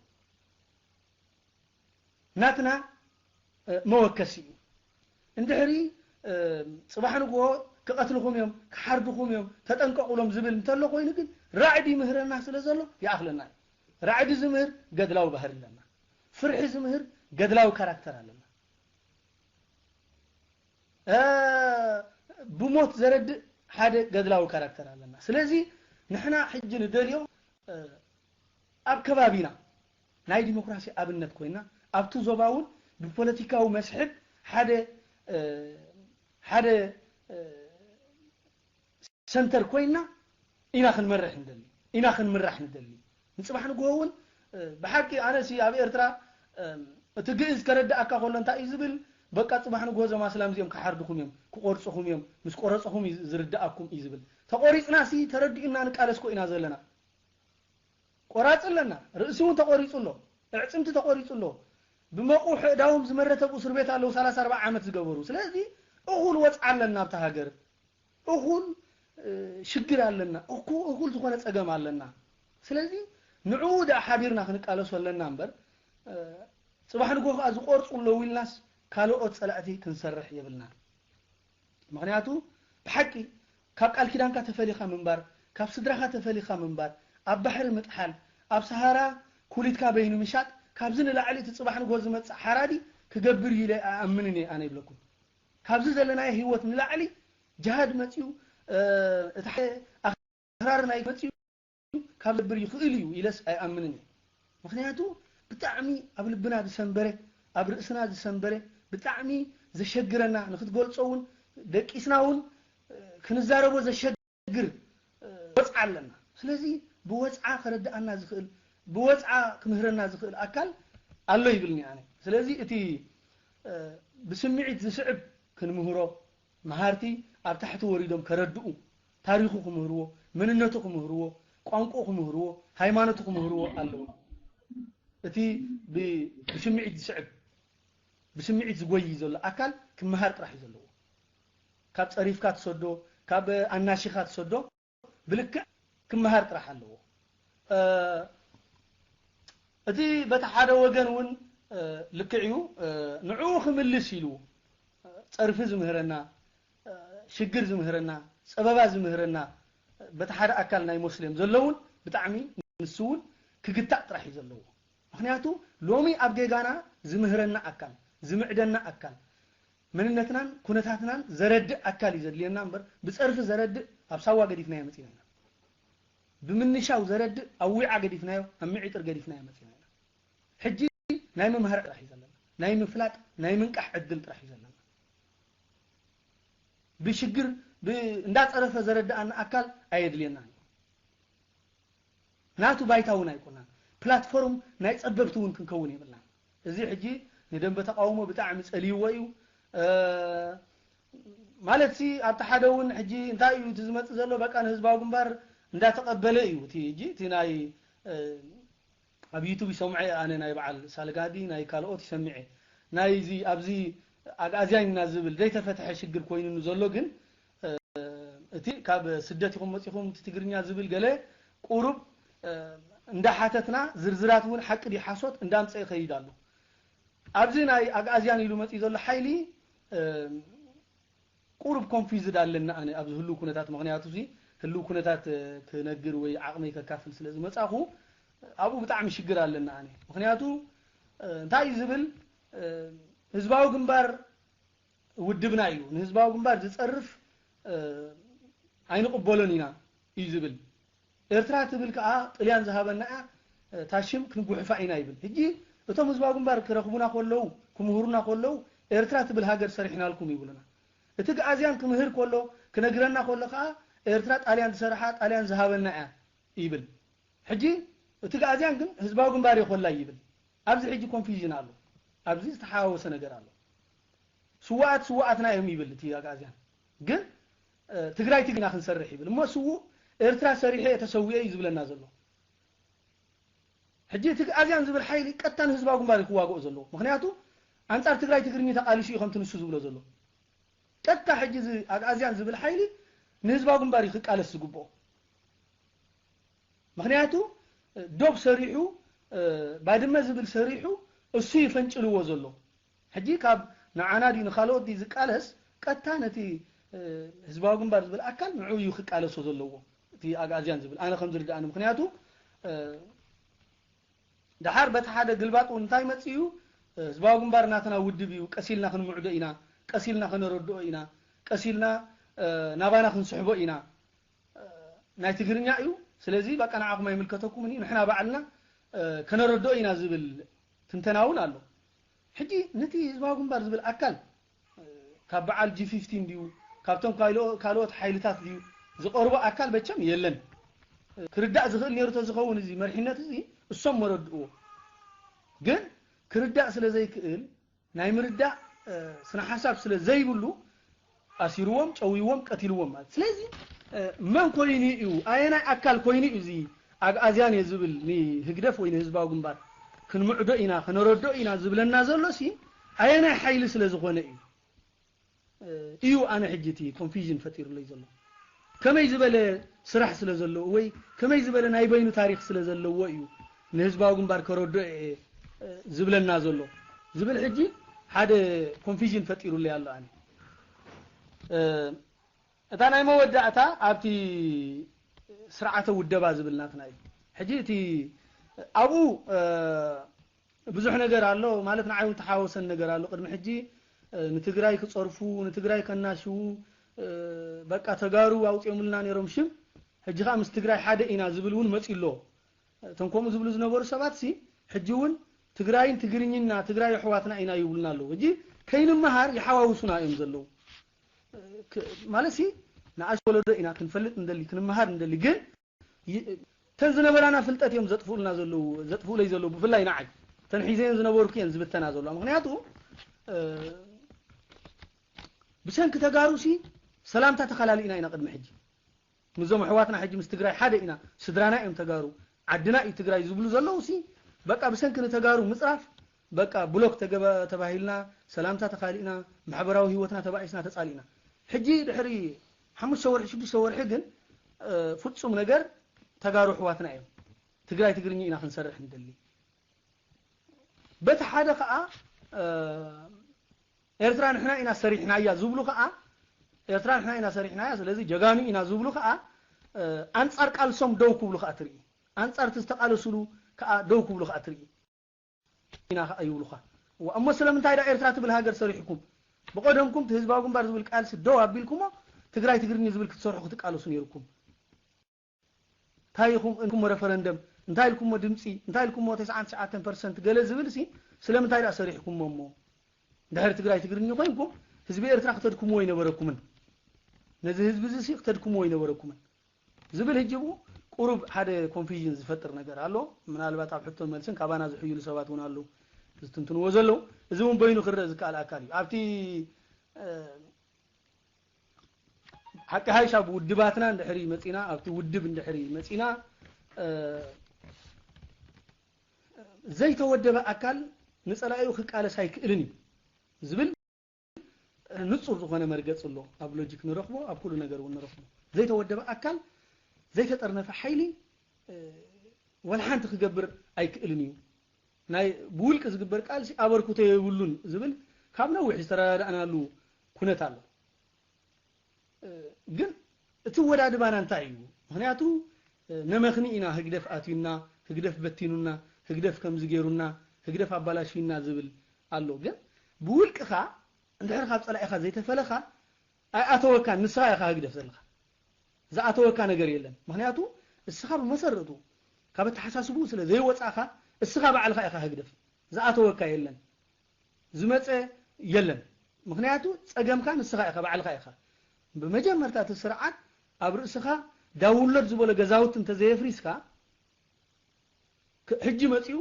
ናትና መወከሲ እዩ። እንድሕሪ ፅባሕ ንግሆ ክቐትልኹም እዮም ክሓርድኹም እዮም ተጠንቀቑሎም ዝብል እንተሎ ኮይኑ ግን ራዕዲ ይምህረና ስለ ዘሎ ይኣኽለና እዩ። ራዕዲ ዝምህር ገድላዊ ባህሪ ኣለና። ፍርሒ ዝምህር ገድላዊ ካራክተር ኣለና። ብሞት ዘረድእ ሓደ ገድላዊ ካራክተር ኣለና። ስለዚ ንሕና ሕጂ ንደልዮ ኣብ ከባቢና ናይ ዲሞክራሲ ኣብነት ኮይና ኣብቲ ዞባ እውን ብፖለቲካዊ መስሕብ ሓደ ሓደ ሰንተር ኮይና ኢና ክንመርሕ ንደሊ ኢና ክንምራሕ ንደሊ። ንፅባሕ ንግሆ እውን ብሓቂ ኣነሲ ኣብ ኤርትራ እቲ ግእዝ ከረድኣካ ከሎ እንታይ እዩ ዝብል? በቃ ፅባሕ ንግሆ እዞም ኣስላም እዚኦም ክሓርድኹም እዮም ክቆርፅኹም እዮም ምስ ቆረፅኹም እዩ ዝርድኣኩም እዩ ዝብል። ተቆሪፅናሲ ተረዲኡና ንቃለስ ኮ ኢና ዘለና። ቆራፂ ኣለና። ርእሲ እውን ተቆሪፁ ኣሎ። እዕፅምቲ ተቆሪፁ ኣሎ። ብመቑሕ እዳዎም ዝመረተቡ እስር ቤት ኣለዉ ሰላሳ ኣርባዓ ዓመት ዝገበሩ። ስለዚ እኹል ወፅዓ ኣለና ኣብታ ሃገር። እኹል ሽግር ኣለና፣ እኩ እኹል ዝኾነ ፀገም ኣለና። ስለዚ ንዕኡ ደኣ ሓቢርና ክንቃለሶ ኣለና እምበር ፅባሕ ንግሆ ከዓ ዝቆርፁ ኣለዉ ኢልናስ ካልኦት ፀላእቲ ክንሰርሕ የብልናን። ምክንያቱ ብሓቂ ካብ ቃል ኪዳንካ ተፈሊኻ ምንባር፣ ካብ ስድራኻ ተፈሊኻ ምንባር፣ ኣብ ባሕሪ ምጥሓል፣ ኣብ ሰሃራ ኩሊትካ በይኑ ምሻጥ ካብዚ ንላዕሊ እቲ ፅባሕ ንግሆ ዝመፅእ ሓራዲ ክገብር እዩ ኢለ ኣኣምንን እየ ኣነ ይብለኩም። ካብዚ ዘለናዮ ህይወት ንላዕሊ ጅሃድ መፅዩ፣ እ፣ እቲ ሓደ ኣኽራሪ ናይ መፅዩ ካብ ዘብር ይኽእል እዩ ኢለስ ኣይኣምንን እየ። ምኽንያቱ ብጣዕሚ ኣብ ልብና ዝሰንበረ፣ ኣብ ርእስና ዝሰንበረ፣ ብጣዕሚ ዘሸግረና፣ ንክትገልጾ እውን ደቂስና እውን፣ እ፣ ክንዛረቦ ዘሸግር፣ እ፣ ወጽዓ ኣለና። ስለዚ ብወጽዓ ከረድኣና ዝኽእል፣ ብወጽዓ ክምህረና ዝኽእል ኣካል ኣሎ ይብልኒ ኣነ። ስለዚ እቲ፣ እ፣ ብስምዒት ዝስዕብ ክንምህሮ፣ መሃርቲ ኣብ ታሕቲ ወሪዶም ከረድኡ፣ ታሪኹ ክምህርዎ፣ መንነቱ ክምህርዎ፣ ቋንቋኡ ክምህርዎ፣ ሃይማኖቱ ክምህርዎ ኣለዎ። እቲ ብ-፣ ብስምዒት ዝስዕብ፣ ብስምዒት ዝጎይ ዘሎ ኣካል ክመሃር ጥራሕ እዩ ዘለዎ። ካብ ጸሪፍካ ትሰዶ፣ ካብ ኣናሺኻ ትሰዶ፣ ብልክዕ ክመሃር ጥራሕ ኣለዎ። እ፣ እቲ በቲ ሓደ ወገን እውን፣ እ፣ ልክዕ እዩ፣ እ፣ ንዕኡ ክምልስ ኢሉ፣ እ፣ ጸርፊ ዝምህረና፣ እ፣ ሽግር ዝምህረና፣ ጸበባ ዝምህረና፣ እ፣ በቲ ሓደ ኣካል ናይ ሞስሌም ዘሎ እውን ብጣዕሚ ንሱ እውን ክግታእ ጥራሕ እዩ ዘለዎ። ምኽንያቱ ሎሚ ኣብ ጌጋና ዝምህረና ኣካል፣ ዝምዕደና ኣካል፣ መንነትናን ኩነታትናን ዘረድእ ኣካል እዩ ዘድልየና እምበር፣ ብጸርፊ ዘረድእ ኣብ ሳዋ ገዲፍናዮ መጺና ኢና። ብምንሻው ዘረድእ ኣብ ዊዓ ገዲፍናዮ፣ ኣብ ምዒጥር ገዲፍናዮ መጺና ኢና። ሕጂ ናይ ምምሃር ጥራሕ እዩ ዘለና። ናይ ምፍላጥ፣ ናይ ምንቃሕ ዕድል ጥራሕ እዩ ዘለና። ብሽግር፣ ብ-፣ እንዳጸረፈ ዘረድኣና ኣካል ኣየድልየናን እዩ። ናቱ ባይታ እውን ኣይኮናን። ፕላትፎርም ናይ ጸበብቲ እውን ክንከውን የብልናን። እዚ ሕጂ ንደንበ ተቃውሞ ብጣዕሚ ጸልይዎ እዩ። እ፣ ማለት ሲ ኣብቲ ሓደ እውን ሕጂ እንታይ እዩ እቲ ዝመጽእ ዘሎ? በቃ ንህዝባዊ ግንባር እንዳተቀበለ እዩ። እቲ ሕጂ እቲ ናይ፣ እ፣ ኣብ ዩቱብ ይሰምዖ እየ ኣነ፣ ናይ በዓል ሳልጋዲ፣ ናይ ካልኦት ይሰምዐ። ናይ እዚ ኣብዚ ኣግኣዝያን ኢና ዝብል ዘይተፈትሐ ሽግር ኮይኑኑ ዘሎ ግን፣ እ፣ እቲ ካብ ስደት ኢኹም መጺኹም እቲ ትግርኛ ዝብል ገለ ቁሩብ፣ እ፣ እንዳሓተትና ዝርዝራት እውን ሓቂ ድዩ ሓሶት እንዳምጸ ይኸይድ ኣሎ። ኣብዚ ናይ ኣግኣዝያን ኢሉ መጺኡ ዘሎ ሓይሊ፣ እ፣ ቁሩብ ኮንፊዝድ ኣለና ኣነ ኣብዚ ህልው ኩነታት። ምኽንያቱ እዚ ህልው ኩነታት፣ እ፣ ክነግር ወይ ዓቕመይ ከካፍል ስለ ዝመጻኹ ኣብኡ ብጣዕሚ ሽግር ኣለና ኣነ። ምኽንያቱ፣ እ፣ እንታይ እዩ ዝብል፣ እ፣ ህዝባዊ ግንባር ውድብና እዩ። ንህዝባዊ ግንባር ዝጸርፍ፣ እ፣ ኣይንቕበሎን ኢና እዩ ዝብል። ኤርትራ ትብል ከኣ ጥልያን ዝሃበና እያ፣ እታ ሽም ክንጉሕፋ ኢና ይብል። ሕጂ እቶም ህዝባዊ ግንባር ክረኽቡና ከለዉ፣ ክምህሩና ከለዉ፣ ኤርትራ ትብል ሃገር ሰሪሕናልኩም ይብሉና። እቲ ግኣዝያን ክምህር ከሎ፣ ክነግረና ከሎ ከኣ ኤርትራ ጣልያን ዝሰርሓ፣ ጣልያን ዝሃበና እያ ይብል። ሕጂ እቲ ግኣዝያን ግን ህዝባዊ ግንባር እዩ ኮላይ ይብል። ኣብዚ ሕጂ ኮንፊዥን ኣሎ። ኣብዚ ዝተሓዋወሰ ነገር ኣሎ። ስዋኣት ስዋኣትና እዮም ይብል እቲ ኣግኣዝያን። ግን፣ እ፣ ትግራይ ትግርኛ ክንሰርሕ ይብል። እሞ ስዉእ ኤርትራ ሰሪሐ እየ ተሰዊኤ እዩ ዝብለና ዘሎ። ሕጂ እቲ ኣግኣዝያን ዝብል ሓይሊ ቀጥታ ንህዝባዊ ግንባር እዩ ክዋግኦ ዘለዎ። ምኽንያቱ ኣንጻር ትግራይ ትግርኛ ተቃሊሱ እዩ ከምቲ ንሱ ዝብሎ ዘሎ። ቀጥታ ሕጂ እዚ ኣግኣዝያን ዝብል ሓይሊ ንህዝባዊ ግንባር እዩ ክቃለስ ዝግብኦ። ምኽንያቱ ዶብ ሰሪሑ፣ እ፣ ባድመ ዝብል ሰሪሑ እሱ እዩ ፈንጭልዎ ዘሎ። ሕጂ ካብ ንዓና ድዩ ንኻልኦት ድዩ ዝቃለስ? ቀጥታ ነቲ፣ እ፣ ህዝባዊ ግንባር ዝብል ኣካል ንዕኡ እዩ ክቃለሶ ዘለዎ። እቲ ኣግኣዝያን ዝብል ኣነ ከም ዝርድኣኒ። ምኽንያቱ፣ እ፣ ደሓር በቲ ሓደ ግልባጥ እውን እንታይ መጽእ እዩ? እ፣ ህዝባዊ ግንባር ናትና ውድብ እዩ፣ ቀስ ኢልና ክንምዕዶ ኢና፣ ቀስ ኢልና ከነረድኦ ኢና፣ ቀስ ኢልና፣ እ፣ ናባና ክንስሕቦ ኢና። እ፣ ናይ ትግርኛ እዩ። ስለዚ በቃ ንዓኹም ኣይምልከተኩምን እዩ፣ ንሕና ባዕልና፣ እ፣ ከነረድኦ ኢና ዝብል ትንተና እውን ኣሎ። ሕጂ ነቲ ህዝባዊ ግንባር ዝብል ኣካል፣ እ፣ ካብ በዓል ጂ ፊፍቲን ድዩ፣ ካብቶም ካልኦ-፣ ካልኦት ሓይልታት ድዩ ዝቐርቦ ኣካል መቸም የለን። እ፣ ክርዳእ ዝኽእል ነይሩ ተዝኸውን እዚ መሪሕነት እዚ እሶም መረድእዎ። ግን ክርዳእ ስለ ዘይክእል ናይ ምርዳእ፣ እ፣ ስነ ሓሳብ ስለ ዘይብሉ ኣሲርዎም፣ ጨውይዎም፣ ቀቲልዎም ማለት። ስለዚ፣ እ፣ መን ኮይኑ እዩ፣ ኣየናይ ኣካል ኮይኑ እዩ እዚ ኣግኣዝያን እየ ዝብል ንህግደፍ ወይ ንህዝባዊ ግንባር ክንምዕዶ ኢና፣ ከነረድኦ ኢና ዝብለና ዘሎ ሲ ኣየናይ ሓይሊ ስለ ዝኾነ እዩ፣ እ፣ እዩ ኣነ ሕጂ እቲ ኮንፊዥን ፈጢሩለይ ዘሎ። ከመይ ዝበለ ስራሕ ስለ ዘለዎ ወይ ከመይ ዝበለ ናይ በይኑ ታሪኽ ስለ ዘለዎ እዩ ንህዝባዊ ግንባር ከረድኦ እየ፣ እ፣ ዝብለና ዘሎ ዝብል ሕጂ ሓደ ኮንፊዥን ፈጢሩለይ ኣሎ ኣነ። እ፣ እታ ናይ መወዳእታ ኣብቲ ስርዓተ ውደባ ዝብል ናትና እዩ። ሕጂ እቲ ኣብኡ፣ እ፣ ብዙሕ ነገር ኣሎ ማለት ንዓይ እውን ተሓወሰን ነገር ኣሎ። ቅድሚ ሕጂ እ፣ ንትግራይ ክጸርፉ፣ ንትግራይ ከናሽዉ፣ እ፣ በቃ ተጋሩ ኣውጺኦምልና ነይሮም ሽም። ሕጂ ኸኣ ምስ ትግራይ ሓደ ኢና ዝብል እውን መጺኡ ኣሎ። እቶም ከምኡ ዝብሉ ዝነበሩ ሰባት ሲ፣ ሕጂ እውን ትግራይን ትግርኝና፣ ትግራይ ኣሕዋትና ኢና ይብሉና ኣለዉ። ሕጂ ከይንመሃር ይሓዋውሱና እዮም ዘለዉ። እ፣ ክ-፣ ማለት ሲ፣ ንኣሽ ወለዶ ኢና ክንፈልጥ እንደሊ፣ ክንመሃር እንደሊ፣ ግን ይ-፣ ተን ዝነበራና ፍልጠት እዮም ዘጥፍኡልና ዘለዉ፣ ዘጥፍኡለይ ዘለዉ፣ ብፍላይ ንዓይ። ተን ሒዘየን ዝነበርኩ እየን ዝብተና ዘለዋ። ምኽንያቱ፣ እ፣ ብሰንኪ ተጋሩ ሲ፣ ሰላምታ ተኸላሊእና ኢና ቅድሚ ሕጂ። ምስዞም ኣሕዋትና ሕጂ ምስ ትግራይ ሓደ ኢና፣ ስድራና እዮም ተጋሩ፣ ዓድና እዩ ትግራይ ዝብሉ ዘለዉ ሲ፣ በቃ ብሰንኪ ንተጋሩ ምጽራፍ፣ በቃ ብሎክ ተገባ-፣ ተባሂልና፣ ሰላምታ ተኻሊእና፣ ማሕበራዊ ህይወትና ተባኢስና፣ ተጻሊእና። ሕጂ ድሕሪ ሓሙሽተ ወርሒ፣ ሽዱሽተ ወርሒ ግን፣ እ፣ ፍጹም ነገር ተጋሩ ኣሕዋትና እዮም። ትግራይ ትግርኛ ኢና ክንሰርሕ ንደሊ። በቲ ሓደ ኸኣ፣ እ፣ ኤርትራ ንሕና ኢና ሰሪሕናያ ዝብሉ ኸኣ፣ ኤርትራ ንሕና ኢና ሰሪሕናያ፣ ስለዚ ጀጋኑ ኢና ዝብሉ ኸኣ፣ እ፣ ኣንጻር ቃልሶም ደው ክብሉ ኸኣ ትርኢ። ኣንጻር እቲ ዝተቃለሱሉ ከኣ ደው ክብሉ ከኣ ትርኢ ኢና ከኣ ይብሉኻ። እሞ ስለምንታይ ዳ ኤርትራ ትብል ሃገር ሰሪሕኩም? ብቐደምኩም እቲ ህዝባዊ ግንባር ዝብል ቃልሲ ደው ኣቢልኩሞ ትግራይ ትግርኛ ዝብል ክትሰርሑ ክትቃለሱ ነይርኩም። እንታይ ኢኹም እንኩሞ ረፈረንደም? እንታይ ኢልኩሞ ድምፂ? እንታይ ኢልኩሞ ተስዓን ትሽዓተን ፐርሰንት ገለ ዝብል ሲ ስለምንታይ ዳ ሰሪሕኩሞ እሞ? ድሕሪ ትግራይ ትግርኛ ኮይንኩም ህዝቢ ኤርትራ ክተድክምዎ ኣይነበረኩምን። ነዚ ህዝቢ እዚ ሲ ክተድክምዎ ኣይነበረኩምን። ዝብል ህጂ ብኡ ቁሩብ ሓደ ኮንፊዥን ዝፈጥር ነገር ኣሎ። ምናልባት ኣብ ሕቶን መልስን ካባና ዝሕይሉ ሰባት እውን ኣለዉ ዝትንትንዎ ዘለዉ። እዚ እውን በይኑ ክረእ ዝከኣል ኣካል እዩ። ኣብቲ፣ እ፣ ሓቂ ሓይሽ ኣብ ውድባትና እንድሕሪ መጺና፣ ኣብቲ ውድብ እንድሕሪ መጺና፣ እ፣ ዘይተወደበ ኣካል ንጸላኢኡ ክቃለስ ኣይክእልን እዩ ዝብል ንጹር ዝኾነ መርገጽ ኣሎ። ኣብ ሎጂክ ንረኽቦ፣ ኣብ ኩሉ ነገር እውን ንረኽቦ። ዘይተወደበ ኣካል፣ ዘይተጠርነፈ ሓይሊ፣ እ፣ ወላ ሓንቲ ክገብር ኣይክእልን እዩ። ናይ ብውልቂ ዝግበር ቃልሲ ኣበርክቶ የብሉን ዝብል ካብ ነዊሕ ዝተረዳዳእናሉ ኩነት ኣሎ። እ፣ ግን እቲ ወዳድባና እንታይ እዩ? ምኽንያቱ፣ እ፣ ነመኽኒ ኢና፣ ህግደፍ ኣትዩና፣ ህግደፍ በቲኑና፣ ህግደፍ ከምዚ ገይሩና፣ ህግደፍ ኣባላሽዩና ዝብል ኣሎ። ግን ብውልቅኻ እንድሕር ካብ ጸላኢኻ ዘይተፈለኻ ኣይኣተወካን፣ ንስኻ ኢኻ ህግደፍ ዘለኻ። ዝኣተወካ ነገር የለን። ምኽንያቱ እስኻ ብመሰረቱ ካብ ኣተሓሳስብኡ ስለ ዘይወጻእኻ፣ እስኻ ባዕልኻ ኢኻ ህግደፍ። ዝኣተወካ የለን። ዝመጸ የለን። ምኽንያቱ ጸገምካ ንስኻ ኢኻ፣ ባዕልኻ ኢኻ። ብመጀመርታ እቲ ስርዓት ኣብ ርእስኻ ዳውንሎድ ዝበሎ ገዛውቲ እንተዘየፍሪስካ፣ ክ-፣ ሕጂ መጺኡ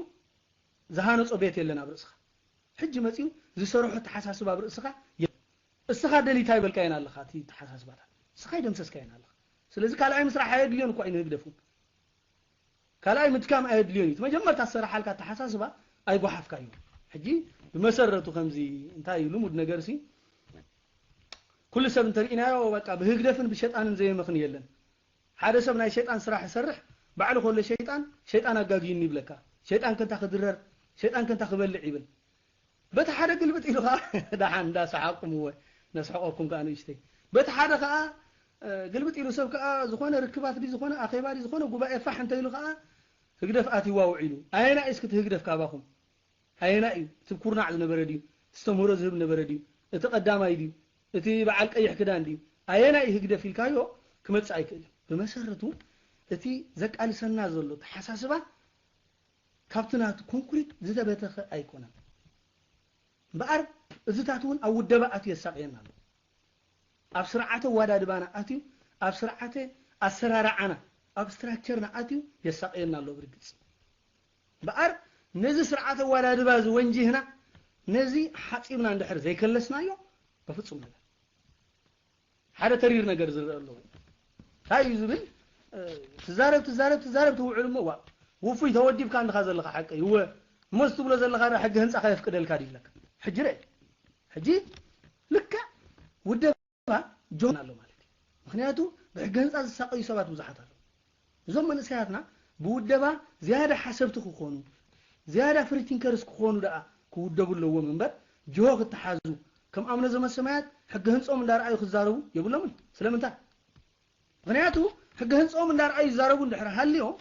ዝሃነጾ ቤት የለን ኣብ ርእስኻ። ሕጂ መጺኡ ዝሰርሖ ኣተሓሳስባ ኣብ ርእስኻ የለን። እስኻ ደሊታ ይበልካየን ኣለኻ፣ እቲ ኣተሓሳስባታት። እስኻ ይደምሰስካየን ኣለኻ። ስለዚ ካልኣይ ምስራሕ ኣየድልዮን እኳ እዩ ንህግደፍ እውን። ካልኣይ ምድካም ኣየድልዮን እዩ። እቲ መጀመርታ ዝሰራሓልካ ኣተሓሳስባ ኣይጓሓፍካዮ። ሕጂ ብመሰረቱ ከምዚ እንታይ እዩ ልሙድ ነገር ሲ፣ ኩሉ ሰብ እንተርኢናዮ በቃ ብህግደፍን ብሸጣንን ዘየመኽኒ የለን። ሓደ ሰብ ናይ ሸይጣን ስራሕ ይሰርሕ፣ ባዕሉ ከሎ ሸይጣን፣ ሸይጣን ኣጋግዩኒ ይብለካ። ሸይጣን ከንታ ክድረር፣ ሸይጣን ከንታ ክበልዕ ይብል። በቲ ሓደ ግልብጥ ኢሉ ኸዓ፣ ደሓን እንዳሰሓቕኩም እወ፣ ነስሕቐኩም ከኣ ንእሽተይ። በቲ ሓደ ኸዓ፣ እ፣ ግልብጥ ኢሉ ሰብ ከኣ ዝኾነ ርክባት ድዩ፣ ዝኾነ ኣኼባ ድዩ፣ ዝኾነ ጉባኤ ፋሕ እንተ ኢሉ ኸዓ፣ ህግደፍ ኣትይዋ ውዒሉ። ኣየናይ እስኪ እቲ ህግደፍ ካባኹም? ኣየናይ እዩ? እቲ ኩርናዕ ዝነበረ ድዩ? እቲ ተምህሮ ዝህብ ነበረ ድዩ? እቲ ቀዳማይ ድዩ? እቲ በዓል ቀይሕ ክዳን ድዩ? ኣየናይ እዩ ህግደፍ ኢልካዮ ክመጽእ ኣይክእልን። ብመሰረቱ እቲ ዘቃልሰና ዘሎ ተሓሳስባ ካብቲ ናቱ ኮንክሪት ዝተበተኸ ኣይኮነን። እምበኣር እዚታት እውን ኣብ ውደባ ኣትዩ የሳቕየና ኣሎ። ኣብ ስርዓተ ኣወዳድባና ኣትዩ፣ ኣብ ስርዓተ ኣሰራርዓና፣ ኣብ ስትራክቸርና ኣትዩ የሳቕየና ኣሎ ብርግጽ። እምበኣር ነዚ ስርዓተ ኣወዳድባ እዚ ወንጂህና፣ ነዚ ሓጺብና እንድሕር ዘይከለስናዮ፣ በፍጹም ነገር ሓደ ተሪር ነገር ዝረአ ኣለዎ። እንታይ እዩ ዝብል? እ፣ ትዛረብ፣ ትዛረብ፣ ትዛረብ፣ ትውዕል እሞ፣ ዋ፣ ውፉይ ተወዲብካ እንድኻ ዘለኻ ሓቂ እዩ። እወ፣ እሞ እዚ ትብሎ ዘለኻ ዶ ሕጊ ህንጻ ከየፍቅደልካ ድዩ ይብለካ? ሕጂ ርአ። ሕጂ ልክዕ ውደባ ጆን ኣሎ ማለት እዩ። ምኽንያቱ ብሕጊ ህንጻ ዝሳቐዩ ሰባት ብዙሓት ኣለዉ። እዞም መንእሰያትና ብውደባ ዝያዳ ሓሰብቲ ክኾኑ፣ ዝያዳ ፍሪ ቲንከርስ ክኾኑ ደኣ ክውደቡ ኣለዎም እምበር፣ ጅሆ ክተሓዙ፣ ከም ኣምነ ዘመሰማያት ሕጊ ህንጾም እንዳረኣዩ ክዛረቡ የብሎምን። ስለምንታይ? ምኽንያቱ ሕጊ ህንጾም እንዳረኣዩ ይዛረቡ እንድሕር ሃልዮም፣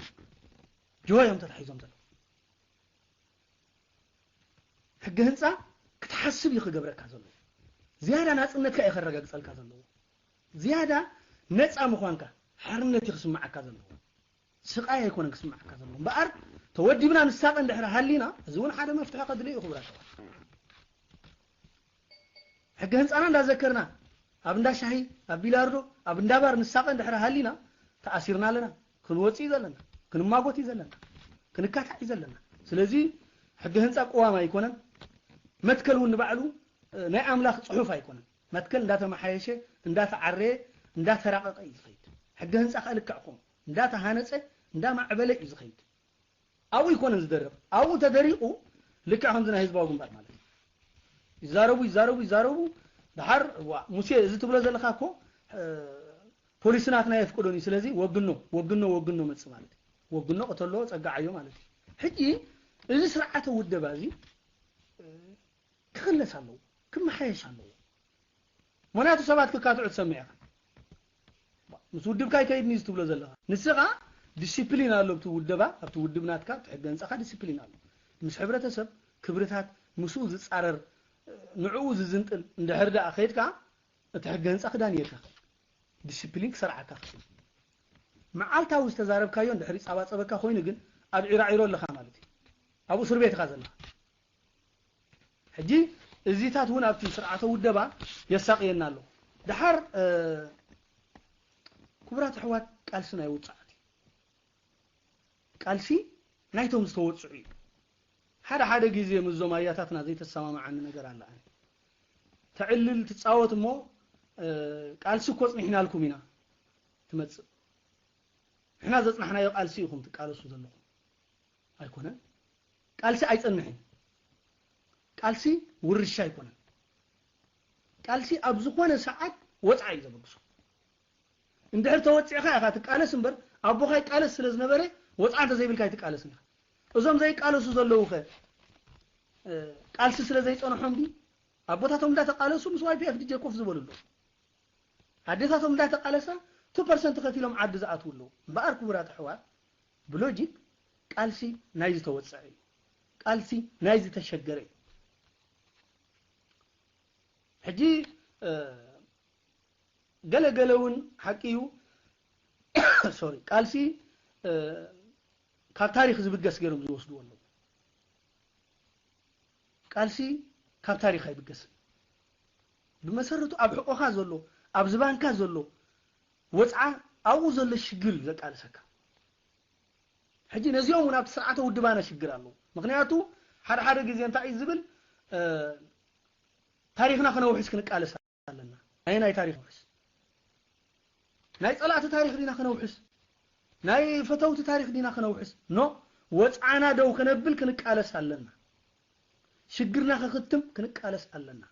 ጅሆ እዮም ተታሒዞም ዘለዉ። ሕጊ ህንጻ ክትሓስብ እዩ ክገብረካ ዘሎ። ዝያዳ ናጽነትካ እዩ ከረጋግጸልካ ዘለዎ። ዝያዳ ነጻ ምዃንካ፣ ሓርነት እዩ ክስምዓካ ዘለዎ። ስቓይ ኣይኮነን ክስምዓካ ዘለዎ። እምበኣር ተወዲብና ንሳቐ እንድሕር ሃሊና፣ እዚ እውን ሓደ መፍትሒ ከድሊ እዩ ክቡራት ኣሕዋት። ሕጊ ህንጻና እንዳዘከርና፣ ኣብ እንዳ ሻሂ፣ ኣብ ቢላርዶ፣ ኣብ እንዳ ባር ንሳቐ እንድሕር ሃሊና፣ ተኣሲርና ኣለና። ክንወጽእ እዩ ዘለና፣ ክንማጎት እዩ ዘለና፣ ክንካታዕ እዩ ዘለና። ስለዚ ሕጊ ህንጻ ቅዋም ኣይኮነን። መትከል እውን ንባዕሉ፣ እ፣ ናይ ኣምላኽ ጽሑፍ ኣይኮነን። መትከል እንዳተመሓየሸ፣ እንዳተዓረየ፣ እንዳተራቐቐ እዩ ዝኸይድ። ሕጊ ህንጻ ከኣ ልክዕ ከምኡ እንዳተሃነጸ፣ እንዳማዕበለ እዩ ዝኸይድ። ኣብኡ ኣይኮነን ዝደርቕ። ኣብኡ ተደሪቑ ልክዕ ከምዚ ናይ ህዝባዊ ግንባር ማለት እዩ። ይዛረቡ፣ ይዛረቡ፣ ይዛረቡ። ደሓር፣ ዋ፣ ሙሴ፣ እዚ ትብሎ ዘለኻ እኮ፣ እ፣ ፖሊሲ ናትና የፍቅዶን እዩ። ስለዚ ወግኖ፣ ወግኖ፣ ወግኖ መጽእ ማለት እዩ። ወግኖ ቅተሎ፣ ጸግዓዮ ማለት እዩ። ሕጂ እዚ ስርዓተ ውደባ እዚ፣ እ፣ ክኽለስ ኣለዎ፣ ክመሓየሽ ኣለዎ። ምኽንያቱ ሰባት ክካትዑ ትሰምዕ ኢኻ። ምስ ውድብካ ይከይድኒ እዚ ትብሎ ዘለኻ። ንስኻ ዲሲፕሊን ኣሎ ኣብቲ ውደባ፣ ኣብቲ ውድብ ናትካ፣ ኣብቲ ሕገ ህንጻኻ ዲሲፕሊን ኣሎ። ምስ ሕብረተሰብ ክብርታት ምስኡ ዝጻረር፣ ንዕኡ ዝዝንጥል እንድሕር ደኣ ከይድካ፣ እቲ ሕገ ህንጻ ክዳንየካ ይኽእል። ዲሲፕሊን ክሰርዓካ ይኽእል። መዓልታዊ ዝተዛረብካዮ እንድሕር ይጻባጸበካ ኮይኑ ግን ኣብ ዒራዒሮ ኣለኻ ማለት እዩ። ኣብ እስር ቤት ኢኻ ዘለኻ። ሕጂ እዚታት እውን ኣብቲ ስርዓተ ውደባ የሳቕየና ኣሎ። ደሓር፣ እ፣ ክቡራት ኣሕዋት፣ ቃልሲ ናይ ውጽዓት እዩ። ቃልሲ ናይቶም ዝተወጽዑ እዩ። ሓደ ሓደ ግዜ ምስዞም ኣያታትና ዘይተሰማምዓኒ ነገር ኣለ። ኣነ ተዕልል ትጻወት እሞ፣ እ፣ ቃልሲ እኮ ጽኒሕናልኩም ኢና ትመጽእ። ንሕና ዘጽናሕናዮ ቃልሲ ኢኹም ትቃለሱ ዘለኹም። ኣይኮነን። ቃልሲ ኣይጸንሕን። ቃልሲ ውርሻ ኣይኮነን። ቃልሲ ኣብ ዝኾነ ሰዓት ወጽዓ እዩ ዘበግሶ። እንድሕር ተወጺዕካ ኢኻ ትቃለስ እምበር፣ ኣቦኻ ይቃለስ ስለ ዝነበረ፣ ወጽዓ እንተዘይብልካ ኣይትቃለስን ኢኻ። እዞም ዘይቃለሱ ዘለዉ ኸ፣ እ፣ ቃልሲ ስለ ዘይጸንሖም ድዩ? ኣቦታቶም እንዳተቃለሱ ምስ ዋይ ፒ ኤፍ ዲ ጄ ኮፍ ዝበሉ ኣለዉ። ኣዴታቶም እንዳተቃለሳ፣ ቱ ፐርሰንት ከፊሎም ዓዲ ዝኣትዉ ኣለዉ። እምበኣር ክቡራት ኣሕዋት፣ ብሎጂክ ቃልሲ ናይ ዝተወጸዐ እዩ። ቃልሲ ናይ ዝተሸገረ እዩ። ሕጂ፣ እ፣ ገለ ገለ እውን ሓቂ እዩ። ሶሪ፣ ቃልሲ፣ እ፣ ካብ ታሪኽ ዝብገስ ገይሮም ዝወስድዎ ኣለዉ። ቃልሲ ካብ ታሪኽ ኣይብገስን። ብመሰረቱ ኣብ ሕቖኻ ዘሎ፣ ኣብ ዝባንካ ዘሎ ወጽዓ፣ ኣብኡ ዘሎ ሽግር እዩ ዘቃልሰካ። ሕጂ ነዚኦም እውን ኣብቲ ስርዓተ ውድባና ሽግር ኣለዉ። ምኽንያቱ ሓደ ሓደ ግዜ እንታይ እዩ ዝብል፣ እ፣ ታሪኽና ከነውሕስ ክንቃለስ ኣለና። ናይ ናይ ታሪኽ ውሕስ? ናይ ጸላእቲ ታሪኽ ዲና ከነውሕስ? ናይ ፈተውቲ ታሪኽ ዲና ከነውሕስ? ኖ፣ ወጽዓና ደው ከነብል ክንቃለስ ኣለና። ሽግርና ከኽትም ክንቃለስ ኣለና።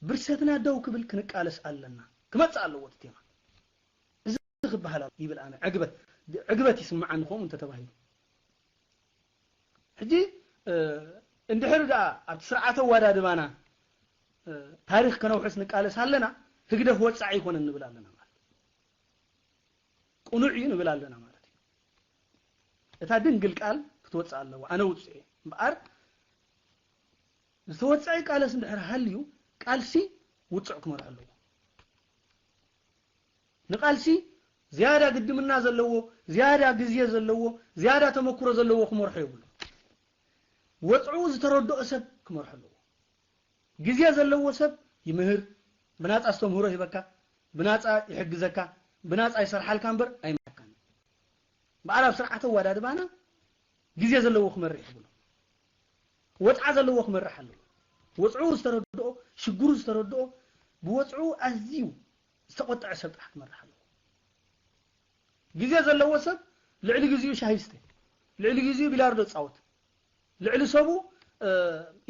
ብርሰትና ደው ክብል ክንቃለስ ኣለና። ክመጽእ ኣለዎ እቲ ቴማ። እዚ ክበሃል ይብል ኣነ ዕግበት፣ ዕግበት ይስምዓኒ ከምኡ እንተተባሂሉ። ሕጂ፣ እ፣ እንድሕር ደኣ ኣብቲ ስርዓተ ኣወዳድባና፣ እ፣ ታሪኽ ከነውሕስ ንቃለስ ኣለና፣ ህግደፍ ወጻዒ ኣይኮነን ንብል ኣለና ማለት እዩ። ቅኑዕ እዩ ንብል ኣለና ማለት እዩ። እታ ድንግል ቃል ክትወጽእ ኣለዋ። ኣነ ውጹዕ እየ። እምበኣር ዝተወጸዐ ቃለስ እንድሕር ሃልዩ፣ ቃልሲ ውጹዕ ክመርሖ ኣለዎ። ንቃልሲ ዝያዳ ግድምና ዘለዎ፣ ዝያዳ ግዜ ዘለዎ፣ ዝያዳ ተመክሮ ዘለዎ ክመርሖ የብሉ። ወጽዑ ዝተረድኦ ሰብ ክመርሖ ኣለዎ። ግዜ ዘለዎ ሰብ ይምህር፣ ብናጻ ኣስተምህሮ ይህበካ፣ ብናጻ ይሕግዘካ፣ ብናጻ ይሰርሓልካ እምበር ኣይመርሓካን። እምበኣር ኣብ ስርዓተ ኣወዳድባና ግዜ ዘለዎ ክመርሕ ይብሉ። ወጽዓ ዘለዎ ክመርሕ ኣለዎ። ወጽዑ ዝተረድኦ፣ ሽግሩ ዝተረድኦ፣ ብወጽዑ ኣዝዩ ዝተቖጠዐ ሰብ ጥራሕ ክመርሕ ኣለዎ። ግዜ ዘለዎ ሰብ ልዕሊ ግዜኡ ሻሂ ይስተ፣ ልዕሊ ግዜኡ ቢላርዶ ይጻወት፣ ልዕሊ ሰቡ፣ እ፣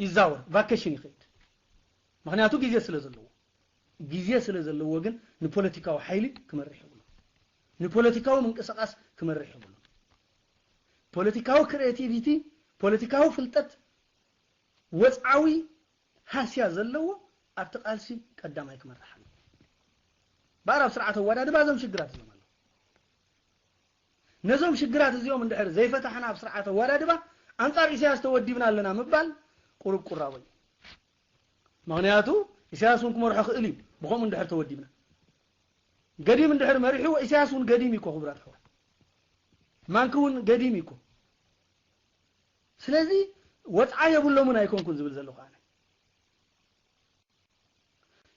ይዛወር፣ ቫኬሽን ይኸይድ። ምኽንያቱ ግዜ ስለ ዘለዎ። ግዜ ስለ ዘለዎ ግን ንፖለቲካዊ ሓይሊ ክመርሕ የብሉን። ንፖለቲካዊ ምንቅስቓስ ክመርሕ የብሉን። ፖለቲካዊ ክሪኤቲቪቲ፣ ፖለቲካዊ ፍልጠት፣ ወጽዓዊ ሃስያ ዘለዎ ኣብቲ ቃልሲ ቀዳማይ ክመርሕ ኣለዎ። እምበኣር ኣብ ስርዓት ኣወዳድባ እዞም ሽግራት እዚኦም ኣለዉ። ነዞም ሽግራት እዚኦም እንድሕር ዘይፈታሕና ኣብ ስርዓት ኣወዳድባ ኣንጻር ኢሳያስ ተወዲብና ኣለና ምባል ቁሩብ ቁራቦ እዩ። ምኽንያቱ ኢሳያስ እውን ክመርሖ ክእል እዩ። ብኸምኡ እንድሕር ተወዲብና፣ ገዲም እንድሕር መሪሕዎ፣ ኢሳያስ እውን ገዲም እዩ እኮ ክቡራት ኣሕዋት፣ ማንኪ እውን ገዲም እዩ እኮ። ስለዚ ወፅዓ የብሎምን ኣይኮንኩን ዝብል ዘለኹ ኣነ።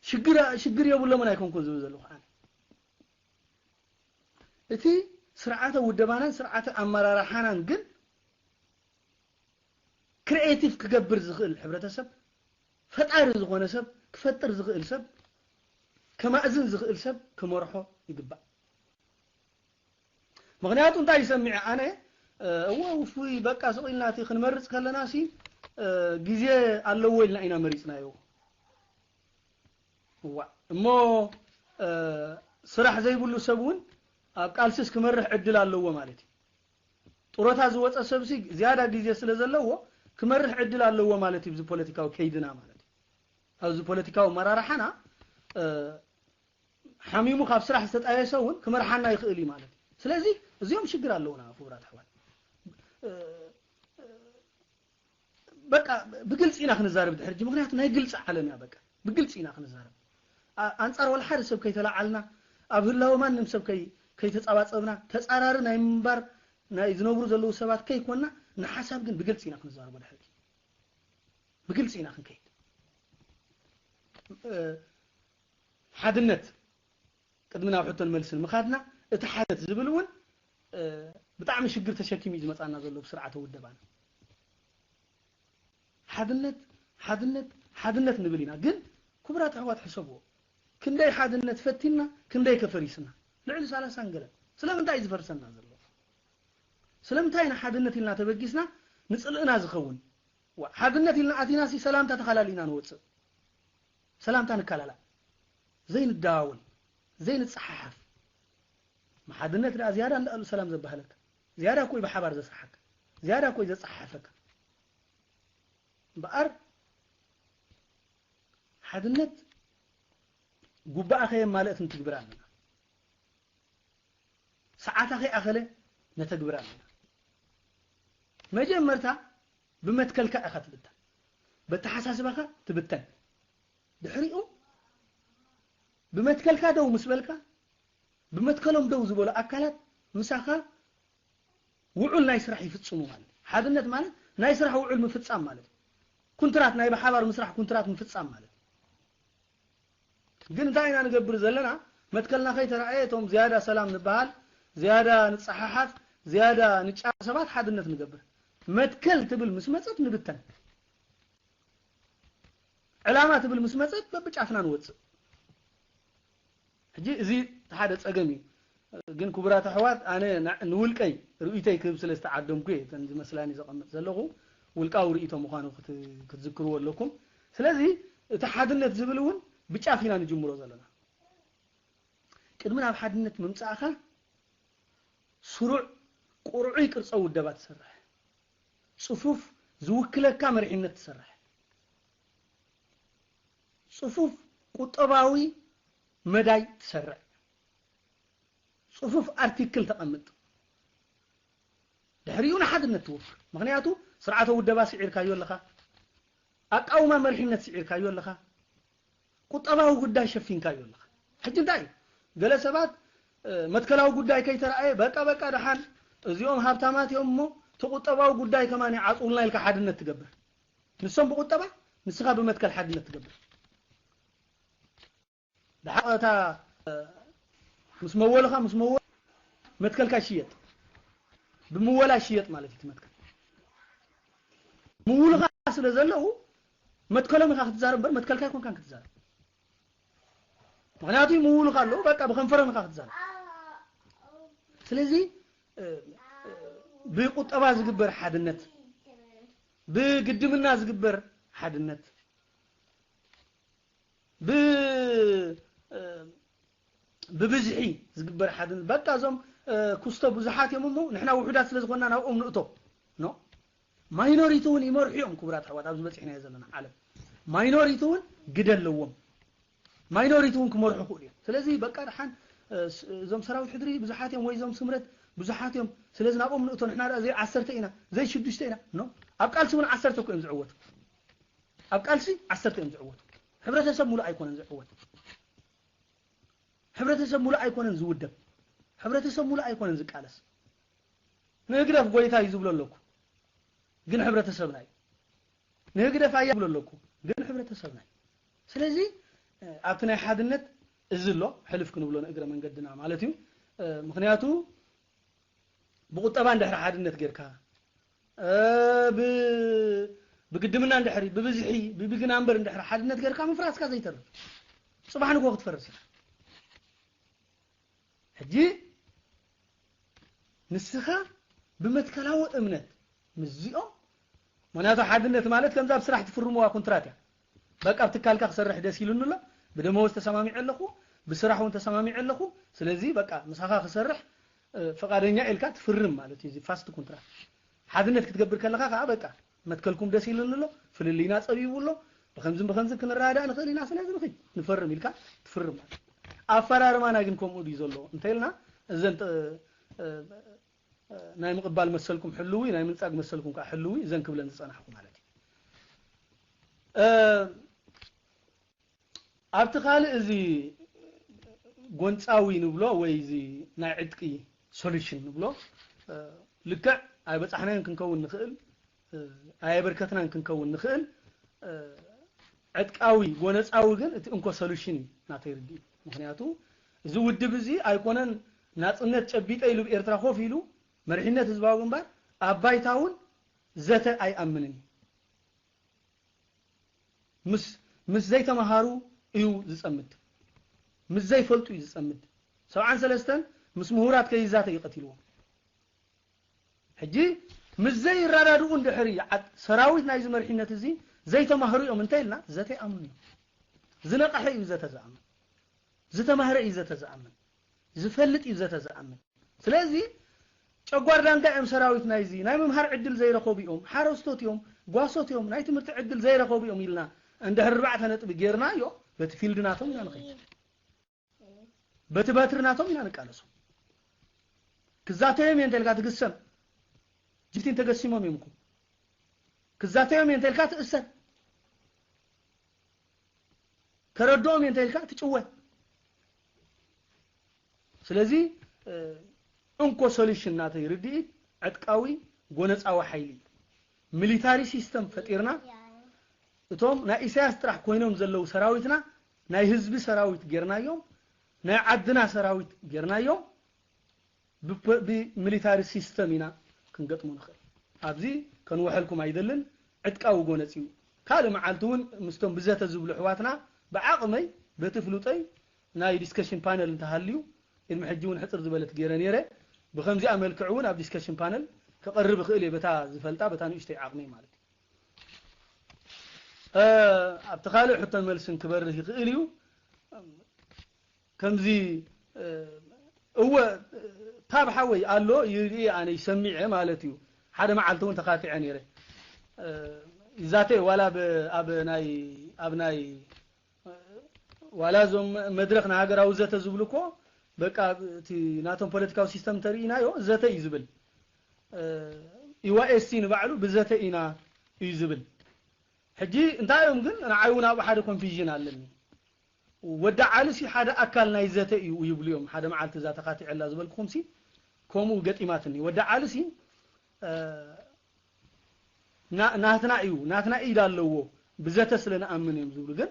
ሽግር ሽግር የብሎምን ኣይኮንኩን ዝብል ዘለኹ ኣነ። እቲ ስርዓተ ውደባናን ስርዓተ ኣመራርሓናን ግን ክሪኤቲቭ ክገብር ዝኽእል ሕብረተሰብ፣ ፈጣሪ ዝኾነ ሰብ፣ ክፈጥር ዝኽእል ሰብ፣ ከማእዝን ዝኽእል ሰብ ክመርሖ ይግባእ። ምኽንያቱ እንታይ ይሰሚዐ ኣነ፣ እወ ውፉይ በቃ ስቕ ኢልና እቲ ክንመርፅ ከለና ሲ ግዜ ኣለዎ ኢልና ኢና መሪፅናዮ። እዋ እሞ ስራሕ ዘይብሉ ሰብ እውን ኣብ ቃልስስ ክመርሕ ዕድል ኣለዎ ማለት እዩ። ጡረታ ዝወፀ ሰብሲ ዝያዳ ግዜ ስለ ዘለዎ ክመርሕ ዕድል ኣለዎ ማለት እዩ። ብዚ ፖለቲካዊ ከይድና ማለት እዩ። ኣብዚ ፖለቲካዊ መራርሓና ሓሚሙ ካብ ስራሕ ዝተጣየሰ እውን ክመርሓና ይኽእል እዩ ማለት እዩ። ስለዚ እዚኦም ሽግር ኣለውና ክቡራት ኣሕዋት። በቃ ብግልፂ ኢና ክንዛረብ ድሕር ሕጂ፣ ምኽንያቱ ናይ ግልፂ ዓለም እያ። በቃ ብግልፂ ኢና ክንዛረብ። ኣንፃር ዋላ ሓደ ሰብ ከይተላዓልና፣ ኣብ ህላወ ማንም ሰብ ከይተፃባፀብና፣ ተፃራሪ ናይ ምንባር ናይ ዝነብሩ ዘለዉ ሰባት ከይኮንና፣ ንሓሳብ ግን ብግልፂ ኢና ክንዛረቦ ድሕር ሕጂ። ብግልፂ ኢና ክንከይድ። ሓድነት ቅድሚ ናብ ሕቶን መልስን ምኻድና፣ እቲ ሓድነት ዝብል እውን ብጣዕሚ ሽግር ተሸኪሙ እዩ ዝመፃና ዘሎ ብስርዓተ ውደባና። ሓድነት ሓድነት ሓድነት ንብል ኢና፣ ግን ክቡራት ኣሕዋት ሕሰብዎ። ክንደይ ሓድነት ፈቲንና፣ ክንደይ ከፈሪስና፣ ልዕሊ ሰላሳ ገለን። ስለምንታይ እዩ ዝፈርሰና ዘሎ? ስለምንታይ ኢና ሓድነት ኢልና ተበጊስና ንፅልእና ዝኸውን? ሓድነት ኢልና ኣቲና ሲ ሰላምታ ተኻላሊና ንወፅእ። ሰላምታ ንካላላ፣ ዘይንደዋወል፣ ዘይንፀሓሓፍ። ሓድነት ደኣ ዝያዳ እንዳኣሉ ሰላም ዘባህለካ፣ ዝያዳ እኮ እዩ ብሓባር ዘስርሓካ፣ ዝያዳ እኮ እዩ ዘፀሓሓፈካ። እምበኣር ሓድነት ጉባኣ ከየማልእት ንትግብር ኣለና። ሰዓታ ከይኣኸለ ነተግብር ኣለና። መጀመርታ ብመትከልካ ኢኻ ትብተን፣ በተሓሳስባኻ ትብተን። ድሕሪኡ ብመትከልካ ደው ምስ በልካ፣ ብመትከሎም ደው ዝበሉ ኣካላት ምሳኻ ውዑል ናይ ስራሕ ይፍፅሙ ማለት እዩ። ሓድነት ማለት ናይ ስራሕ ውዑል ምፍፃም ማለት እዩ። ኩንትራት፣ ናይ ብሓባር ምስራሕ ኩንትራት ምፍፃም ማለት እዩ። ግን እንታይ ኢና ንገብር ዘለና? መትከልና ከይተረኣየ እቶም ዝያዳ ሰላም ንበሃል፣ ዝያዳ ንፀሓሓፍ፣ ዝያዳ ንጫረ ሰባት ሓድነት ንገብር። መትከል ትብል ምስ መፀት ንብተን። ዕላማ ትብል ምስ መፀት በብጫፍና ንወፅእ። ሕጂ እዚ ሓደ ፀገም እዩ። ግን ክቡራት ኣሕዋት፣ ኣነ ንውልቀይ ርእይቶይ ክህብ ስለ ዝተዓደምኩ እየ እተን ዝመስላኒ ዘቐምጥ ዘለኹ። ውልቃዊ ርእይቶ ምዃኑ ክትዝክርዎ ኣለኩም። ስለዚ እቲ ሓድነት ዝብል እውን ብጫፍ ኢና ንጅምሮ ዘለና። ቅድሚ ናብ ሓድነት ምምፃእኻ ስሩዕ ቁርዑይ ቅርፀ ውደባ ትሰርሕ፣ ፅፉፍ ዝውክለካ መሪሕነት ትሰርሕ፣ ፅፉፍ ቁጠባዊ መዳይ ትሰርዕ፣ ፅፉፍ ኣርቲክል ተቐምጥ። ድሕሪኡ ንሓድነት ትውፍር። ምኽንያቱ ስርዓተ ውደባ ስዒርካዮ ኣለኻ፣ ኣቃውማ መሪሕነት ስዒርካዮ ኣለኻ፣ ቁጠባዊ ጉዳይ ሸፊንካዮ ኣለኻ። ሕጂ እንታይ እዩ? ገለ ሰባት መትከላዊ ጉዳይ ከይተረኣየ በቃ በቃ ደሓን እዚኦም ሃብታማት እዮም እሞ እቲ ቁጠባዊ ጉዳይ ከማን ይዓፅውልና ኢልካ ሓድነት ትገብር። ንሶም ብቁጠባ ንስኻ ብመትከል ሓድነት ትገብር። ደሓር እታ ምስ መወልኻ ምስ መወል መትከልካ ይሽየጥ፣ ብምወላ ይሽየጥ ማለት እዩ። መትከል ምውልኻ ስለ ዘለዉ መትከሎም ኢኻ ክትዛረብ እምበር መትከልካ ኣይኮንካን ክትዛረብ። ምኽንያቱ ምውልኻ ኣለዉ በቃ ብከንፈሮም ኢኻ ክትዛረብ። ስለዚ ብቁጠባ ዝግበር ሓድነት፣ ብግድምና ዝግበር ሓድነት፣ ብ ብብዝሒ ዝግበር ሓድነት። በቃ እዞም ኩስቶ ብዙሓት እዮም እሞ ንሕና ውሑዳት ስለ ዝኾንና ናብኦም ንእቶ ኖ። ማይኖሪቲ እውን ይመርሑ እዮም። ክቡራት ኣሕዋት፣ ኣብዚ በፂሕናዮ ዘለና ዓለም ማይኖሪቲ እውን ግደ ኣለዎም። ማይኖሪቲ እውን ክመርሑ ክእሉ እዮም። ስለዚ በቃ ደሓን እዞም ሰራዊት ሕድሪ ብዙሓት እዮም ወይ እዞም ስምረት ብዙሓት እዮም፣ ስለዚ ናብኦም ንእቶ፣ ንሕና ደኣ ዘይ ዓሰርተ ኢና ዘይ ሽዱሽተ ኢና ኖ። ኣብ ቃልሲ እውን ዓሰርተ እኮ እዮም ዝዕወቱ። ኣብ ቃልሲ ዓሰርተ እዮም ዝዕወቱ። ሕብረተሰብ ሙሉእ ኣይኮነን ዝዕወት። ሕብረተሰብ ሙሉእ ኣይኮነን ዝውደብ። ሕብረተሰብ ሙሉእ ኣይኮነን ዝቃለስ። ንህግደፍ ጎይታ እዩ ዝብሎ ኣለኩ፣ ግን ሕብረተሰብና እዩ። ንህግደፍ ኣያ ዝብሎ ኣለኩ፣ ግን ሕብረተሰብና እዩ። ስለዚ ኣብቲ ናይ ሓድነት እዚ ኣሎ ሕልፍ ክንብሎ ንእግረ መንገድና ማለት እዩ። ምክንያቱ ብቁጠባ እንድሕሪ ሓድነት ጌርካ፣ ብ ብግድምና እንድሕሪ ብብዝሒ ብቢግ ናምበር እንድሕሪ ሓድነት ጌርካ ምፍራስካ ዘይተርፍ፣ ጽባሕ ንግሆ ክትፈርስ ኢኻ። ሕጂ ንስኻ ብመትከላዊ እምነት ምስዚኦም፣ ምክንያቱ ሓድነት ማለት ከምዛ ኣብ ስራሕ ትፍርምዋ ኮንትራት እያ። በቃ ኣብ ትካልካ ክሰርሕ ደስ ኢሉኒ ኣሎ፣ ብደመወዝ ተሰማሚዐ ኣለኹ፣ ብስራሕ እውን ተሰማሚዐ ኣለኹ። ስለዚ በቃ ምሳኻ ክሰርሕ ፍቓደኛ ኢልካ ትፍርም ማለት እዩ። እዚ ፋስት ኮንትራት ሓድነት ክትገብር ከለኻ ከዓ በቃ መትከልኩም ደስ ኢሉኒ ኣሎ፣ ፍልልይና ፀቢቡ ኣሎ፣ ብኸምዝን ብኸምዝን ክንረዳእ ንኽእል ኢና፣ ስለዚ ንኽድ ንፈርም ኢልካ ትፍርም ማለት እዩ። ኣፈራርማና ግን ከምኡ ድዩ ዘሎ እንተኢልና እዘን ናይ ምቕባል መሰልኩም ሕልዊ፣ ናይ ምንጻግ መሰልኩም ከዓ ሕልዊ፣ እዘን ክብለን ዝጸናሕኩ ማለት እዩ። ኣብቲ ካልእ እዚ ጎንጻዊ ንብሎ ወይ እዚ ናይ ዕጥቂ ሶሉሽን ንብሎ ልክዕ ኣይበጻሕናዮን ክንከውን ንኽእል፣ ኣየበርከትናን ክንከውን ንኽእል። ዕጥቃዊ ጎነጻዊ ግን እቲ እንኮ ሶሉሽን እዩ ናተይ ርድኢት። ምክንያቱ እዚ ውድብ እዚ ኣይኮነን ናጽነት ጨቢጠ ኢሉ ብኤርትራ ኮፍ ኢሉ መሪሕነት ህዝባዊ ግንባር ኣብ ባይታ እውን ዘተ ኣይኣምንን እዩ። ምስ ምስ ዘይተማሃሩ እዩ ዝጸምድ፣ ምስ ዘይፈልጡ እዩ ዝጸምድ። ሰብዓን ሰለስተን ምስ ምሁራት ከይዛተ እዩ ቀቲልዎም። ሕጂ ምስ ዘይረዳድኡ እንድሕሪ ዓጥ ሰራዊት ናይዚ መሪሕነት እዚ ዘይተማህሩ እዮም እንተ ኢልና ዘተ ይኣምኑ እዮም። ዝነቐሐ እዩ ዘተ ዝኣምን፣ ዝተማህረ እዩ ዘተ ዝኣምን፣ ዝፈልጥ እዩ ዘተ ዝኣምን። ስለዚ ጨጓር ዳንጋ እዮም ሰራዊት ናይዚ ናይ ምምሃር ዕድል ዘይረኸቡ እዮም፣ ሓረስቶት እዮም፣ ጓሶት እዮም፣ ናይ ትምህርቲ ዕድል ዘይረኸቡ እዮም ኢልና እንድሕር ኣርባዕተ ነጥቢ ጌርናዮ በቲ ፊልድ ናቶም ኢና ንኸይድ። በቲ በትሪ ናቶም ኢና ንቃለሶም። ክዛተዮም እየ እንተልካ ትግሰም። ጅፍቲን ተገሲሞም እዮም እኮ። ክዛተዮም እየ እንተልካ ትእሰር። ከረድኦም እየ እንተልካ ትጭወ። ስለዚ እንኮ ሶሉሽን ናተይ ርድኢት ዕጥቃዊ ጎነጻዊ ሓይሊ እዩ። ሚሊታሪ ሲስተም ፈጢርና እቶም ናይ ኢሳያስ ጥራሕ ኮይኖም ዘለዉ ሰራዊትና ናይ ህዝቢ ሰራዊት ጌርናዮም፣ ናይ ዓድና ሰራዊት ጌርናዮም። ብሚሊታሪ ሲስተም ኢና ክንገጥሞ ንኽእል። ኣብዚ ከንውሐልኩም ኣይደልን። ዕጥቃዊ ጎነጽ እዩ። ካልእ መዓልቲ እውን ምስቶም ብዘተ ዝብሉ ኣሕዋትና ብዓቕመይ በቲ ፍሉጠይ ናይ ዲስከሽን ፓነል እንተሃልዩ ቅድሚ ሕጂ እውን ሕፅር ዝበለት ገይረ ነይረ። ብከምዚኣ መልክዕ እውን ኣብ ዲስከሽን ፓነል ከቐርብ እኽእል እየ በታ ዝፈልጣ በታ ንእሽተይ ዓቕመይ ማለት እዩ። ኣብቲ ካልእ ሕቶን መልስን ክበርህ ይኽእል እዩ። ከምዚ እወ ታብ ሓወይ ኣሎ ይርኢ ኣነ ይሰሚዐ ማለት እዩ። ሓደ መዓልቲ እውን ተኻቲዐ ነይረ ይዛተ ዋላ ኣብ ናይ ኣብ ናይ ዋላ እዞም መድረኽ ንሃገራዊ ዘተ ዝብሉ እኮ በቃ እቲ ናቶም ፖለቲካዊ ሲስተም ተርእናዮ ዘተ እዩ ዝብል። ኢዋኤስሲ ንባዕሉ ብዘተ ኢና እዩ ዝብል። ሕጂ እንታይ እዮም ግን ንዓይ እውን ኣብኡ ሓደ ኮንፊዥን ኣለኒ። ወዲ ዓሊ ሲ ሓደ ኣካል ናይ ዘተ እዩ ይብሉ እዮም። ሓደ መዓልቲ እዛ ተኻቲዐላ ዝበልኩኹም ሲ ከምኡ ገጢማትኒ። ወዲ ዓሊ ሲ ናትና እዩ ናትና ኢድ ኣለዎ ብዘተ ስለ ንኣምን እዮም ዝብሉ። ግን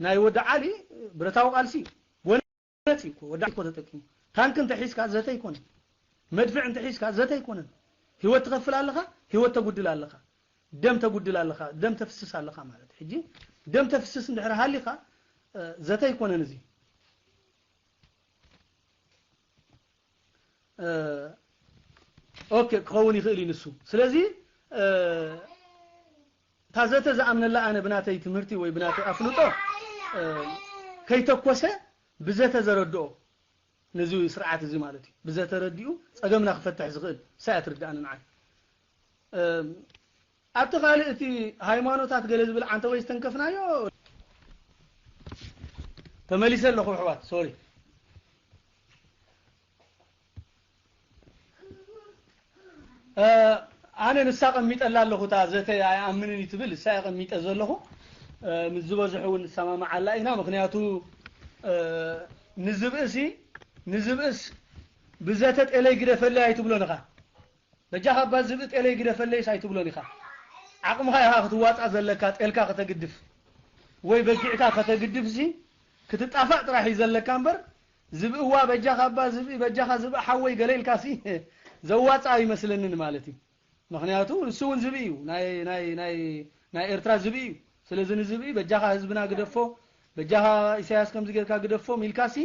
ናይ ወዲ ዓሊ ብረታዊ ቃልሲ ጎነፂ እኮ ወዲ ዓሊ እኮ ተጠቂሙ። ታንክ እንተሒዝካ ዘተ ኣይኮነን። መድፍዕ እንተሒዝካ ዘተ ኣይኮነን። ህይወት ትኸፍል ኣለኻ፣ ህይወት ተጉድል ኣለኻ፣ ደም ተጉድል ኣለኻ፣ ደም ተፍስስ ኣለኻ ማለት። ሕጂ ደም ተፍስስ እንድሕር ሃሊኻ ዘተ ኣይኮነን እዚ። ኦኬ ክኸውን ይኽእል እዩ ንሱ። ስለዚ እታ ዘተ ዝኣምነላ ኣነ ብናተይ ትምህርቲ ወይ ብናተይ ኣፍልጦ ከይተኮሰ ብዘተ ዘረድኦ ነዚ ስርዓት እዚ ማለት እዩ። ብዘተ ረዲኡ ጸገምና ክፈትሕ ዝኽእል ሳያ ትርዳእኒ ንዓይ። ኣብቲ ካልእ እቲ ሃይማኖታት ገለ ዝብል ዓንተ ወይ ዝተንከፍናዮ ተመሊሰ ኣለኹ ኣሕዋት ሶሪ። ኣነ ንሳ ቀሚጠላ ኣለኹ እታ ዘተ ኣይኣምንን እዩ ትብል እሳ ቀሚጠ ዘለኹ። እ፣ ምስ ዝበዝሑ እውን ንሰማማዓላ ኢና። ምኽንያቱ፣ እ፣ ንዝብእሲ፣ ንዝብእስ ብዘተ ጤለይ ግደፈለይ ኣይትብሎን ኢኻ። በጃኻ እባ ዝብኢ ጤለይ ግደፈለይስ ኣይትብሎን ኢኻ። ዓቕምኻ ኢኻ ክትዋጻእ ዘለካ፣ ጤልካ ከተግድፍ ወይ በጊዕካ ከተግድፍሲ ክትጣፋእ ጥራሕ እዩ ዘለካ እምበር፣ ዝብእዋ በጃኻ እባ ዝብኢ፣ በጃኻ ዝብኢ ሓወይ ገለ ኢልካሲ ዘዋጽእ ኣይመስለንን ማለት እዩ። ምኽንያቱ ንሱ እውን ዝብኢ እዩ። ናይ፣ ናይ፣ ናይ፣ ናይ ኤርትራ ዝብኢ እዩ። ስለዚ ንዝብኢ በጃኻ ህዝብና ግደፎ፣ በጃኻ ኢሳያስ ከምዚ ጌርካ ግደፎም ኢልካሲ፣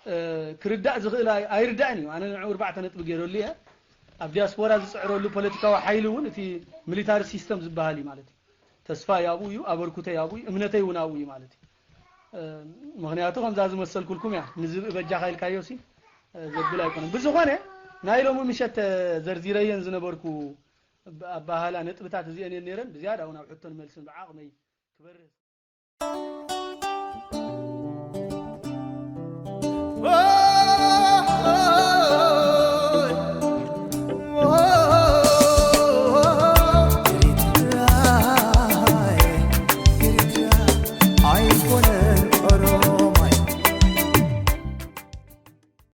እ፣ ክርዳእ ዝኽእል ኣይ-፣ ኣይርዳእን እዩ። ኣነ ንዕኡ ኣርባዕተ ነጥቢ ገይረሉ እየ። ኣብ ዲያስፖራ ዝጽዕረሉ ፖለቲካዊ ሓይሊ እውን እቲ ሚሊታሪ ሲስተም ዝበሃል እዩ ማለት እዩ። ተስፋይ ኣብኡ እዩ፣ ኣበርኩተይ ኣብኡ እዩ፣ እምነተይ እውን ኣብኡ እዩ ማለት እዩ። እ፣ ምኽንያቱ ከምዛ ዝመሰልኩልኩም እያ፣ ንዝብኢ በጃኻ ኢልካዮሲ፣ እ፣ ዘብል ኣይኮነን። ብዝኾነ ናይ ሎሚ ምሸት ዘርዚረየን ዝነበርኩ ኣባሃላ ነጥብታት እዚአን እየን ነይረን። ብዝያዳ እውን ኣብ ሕቶን መልስን ብዓቕመይ ክበርህ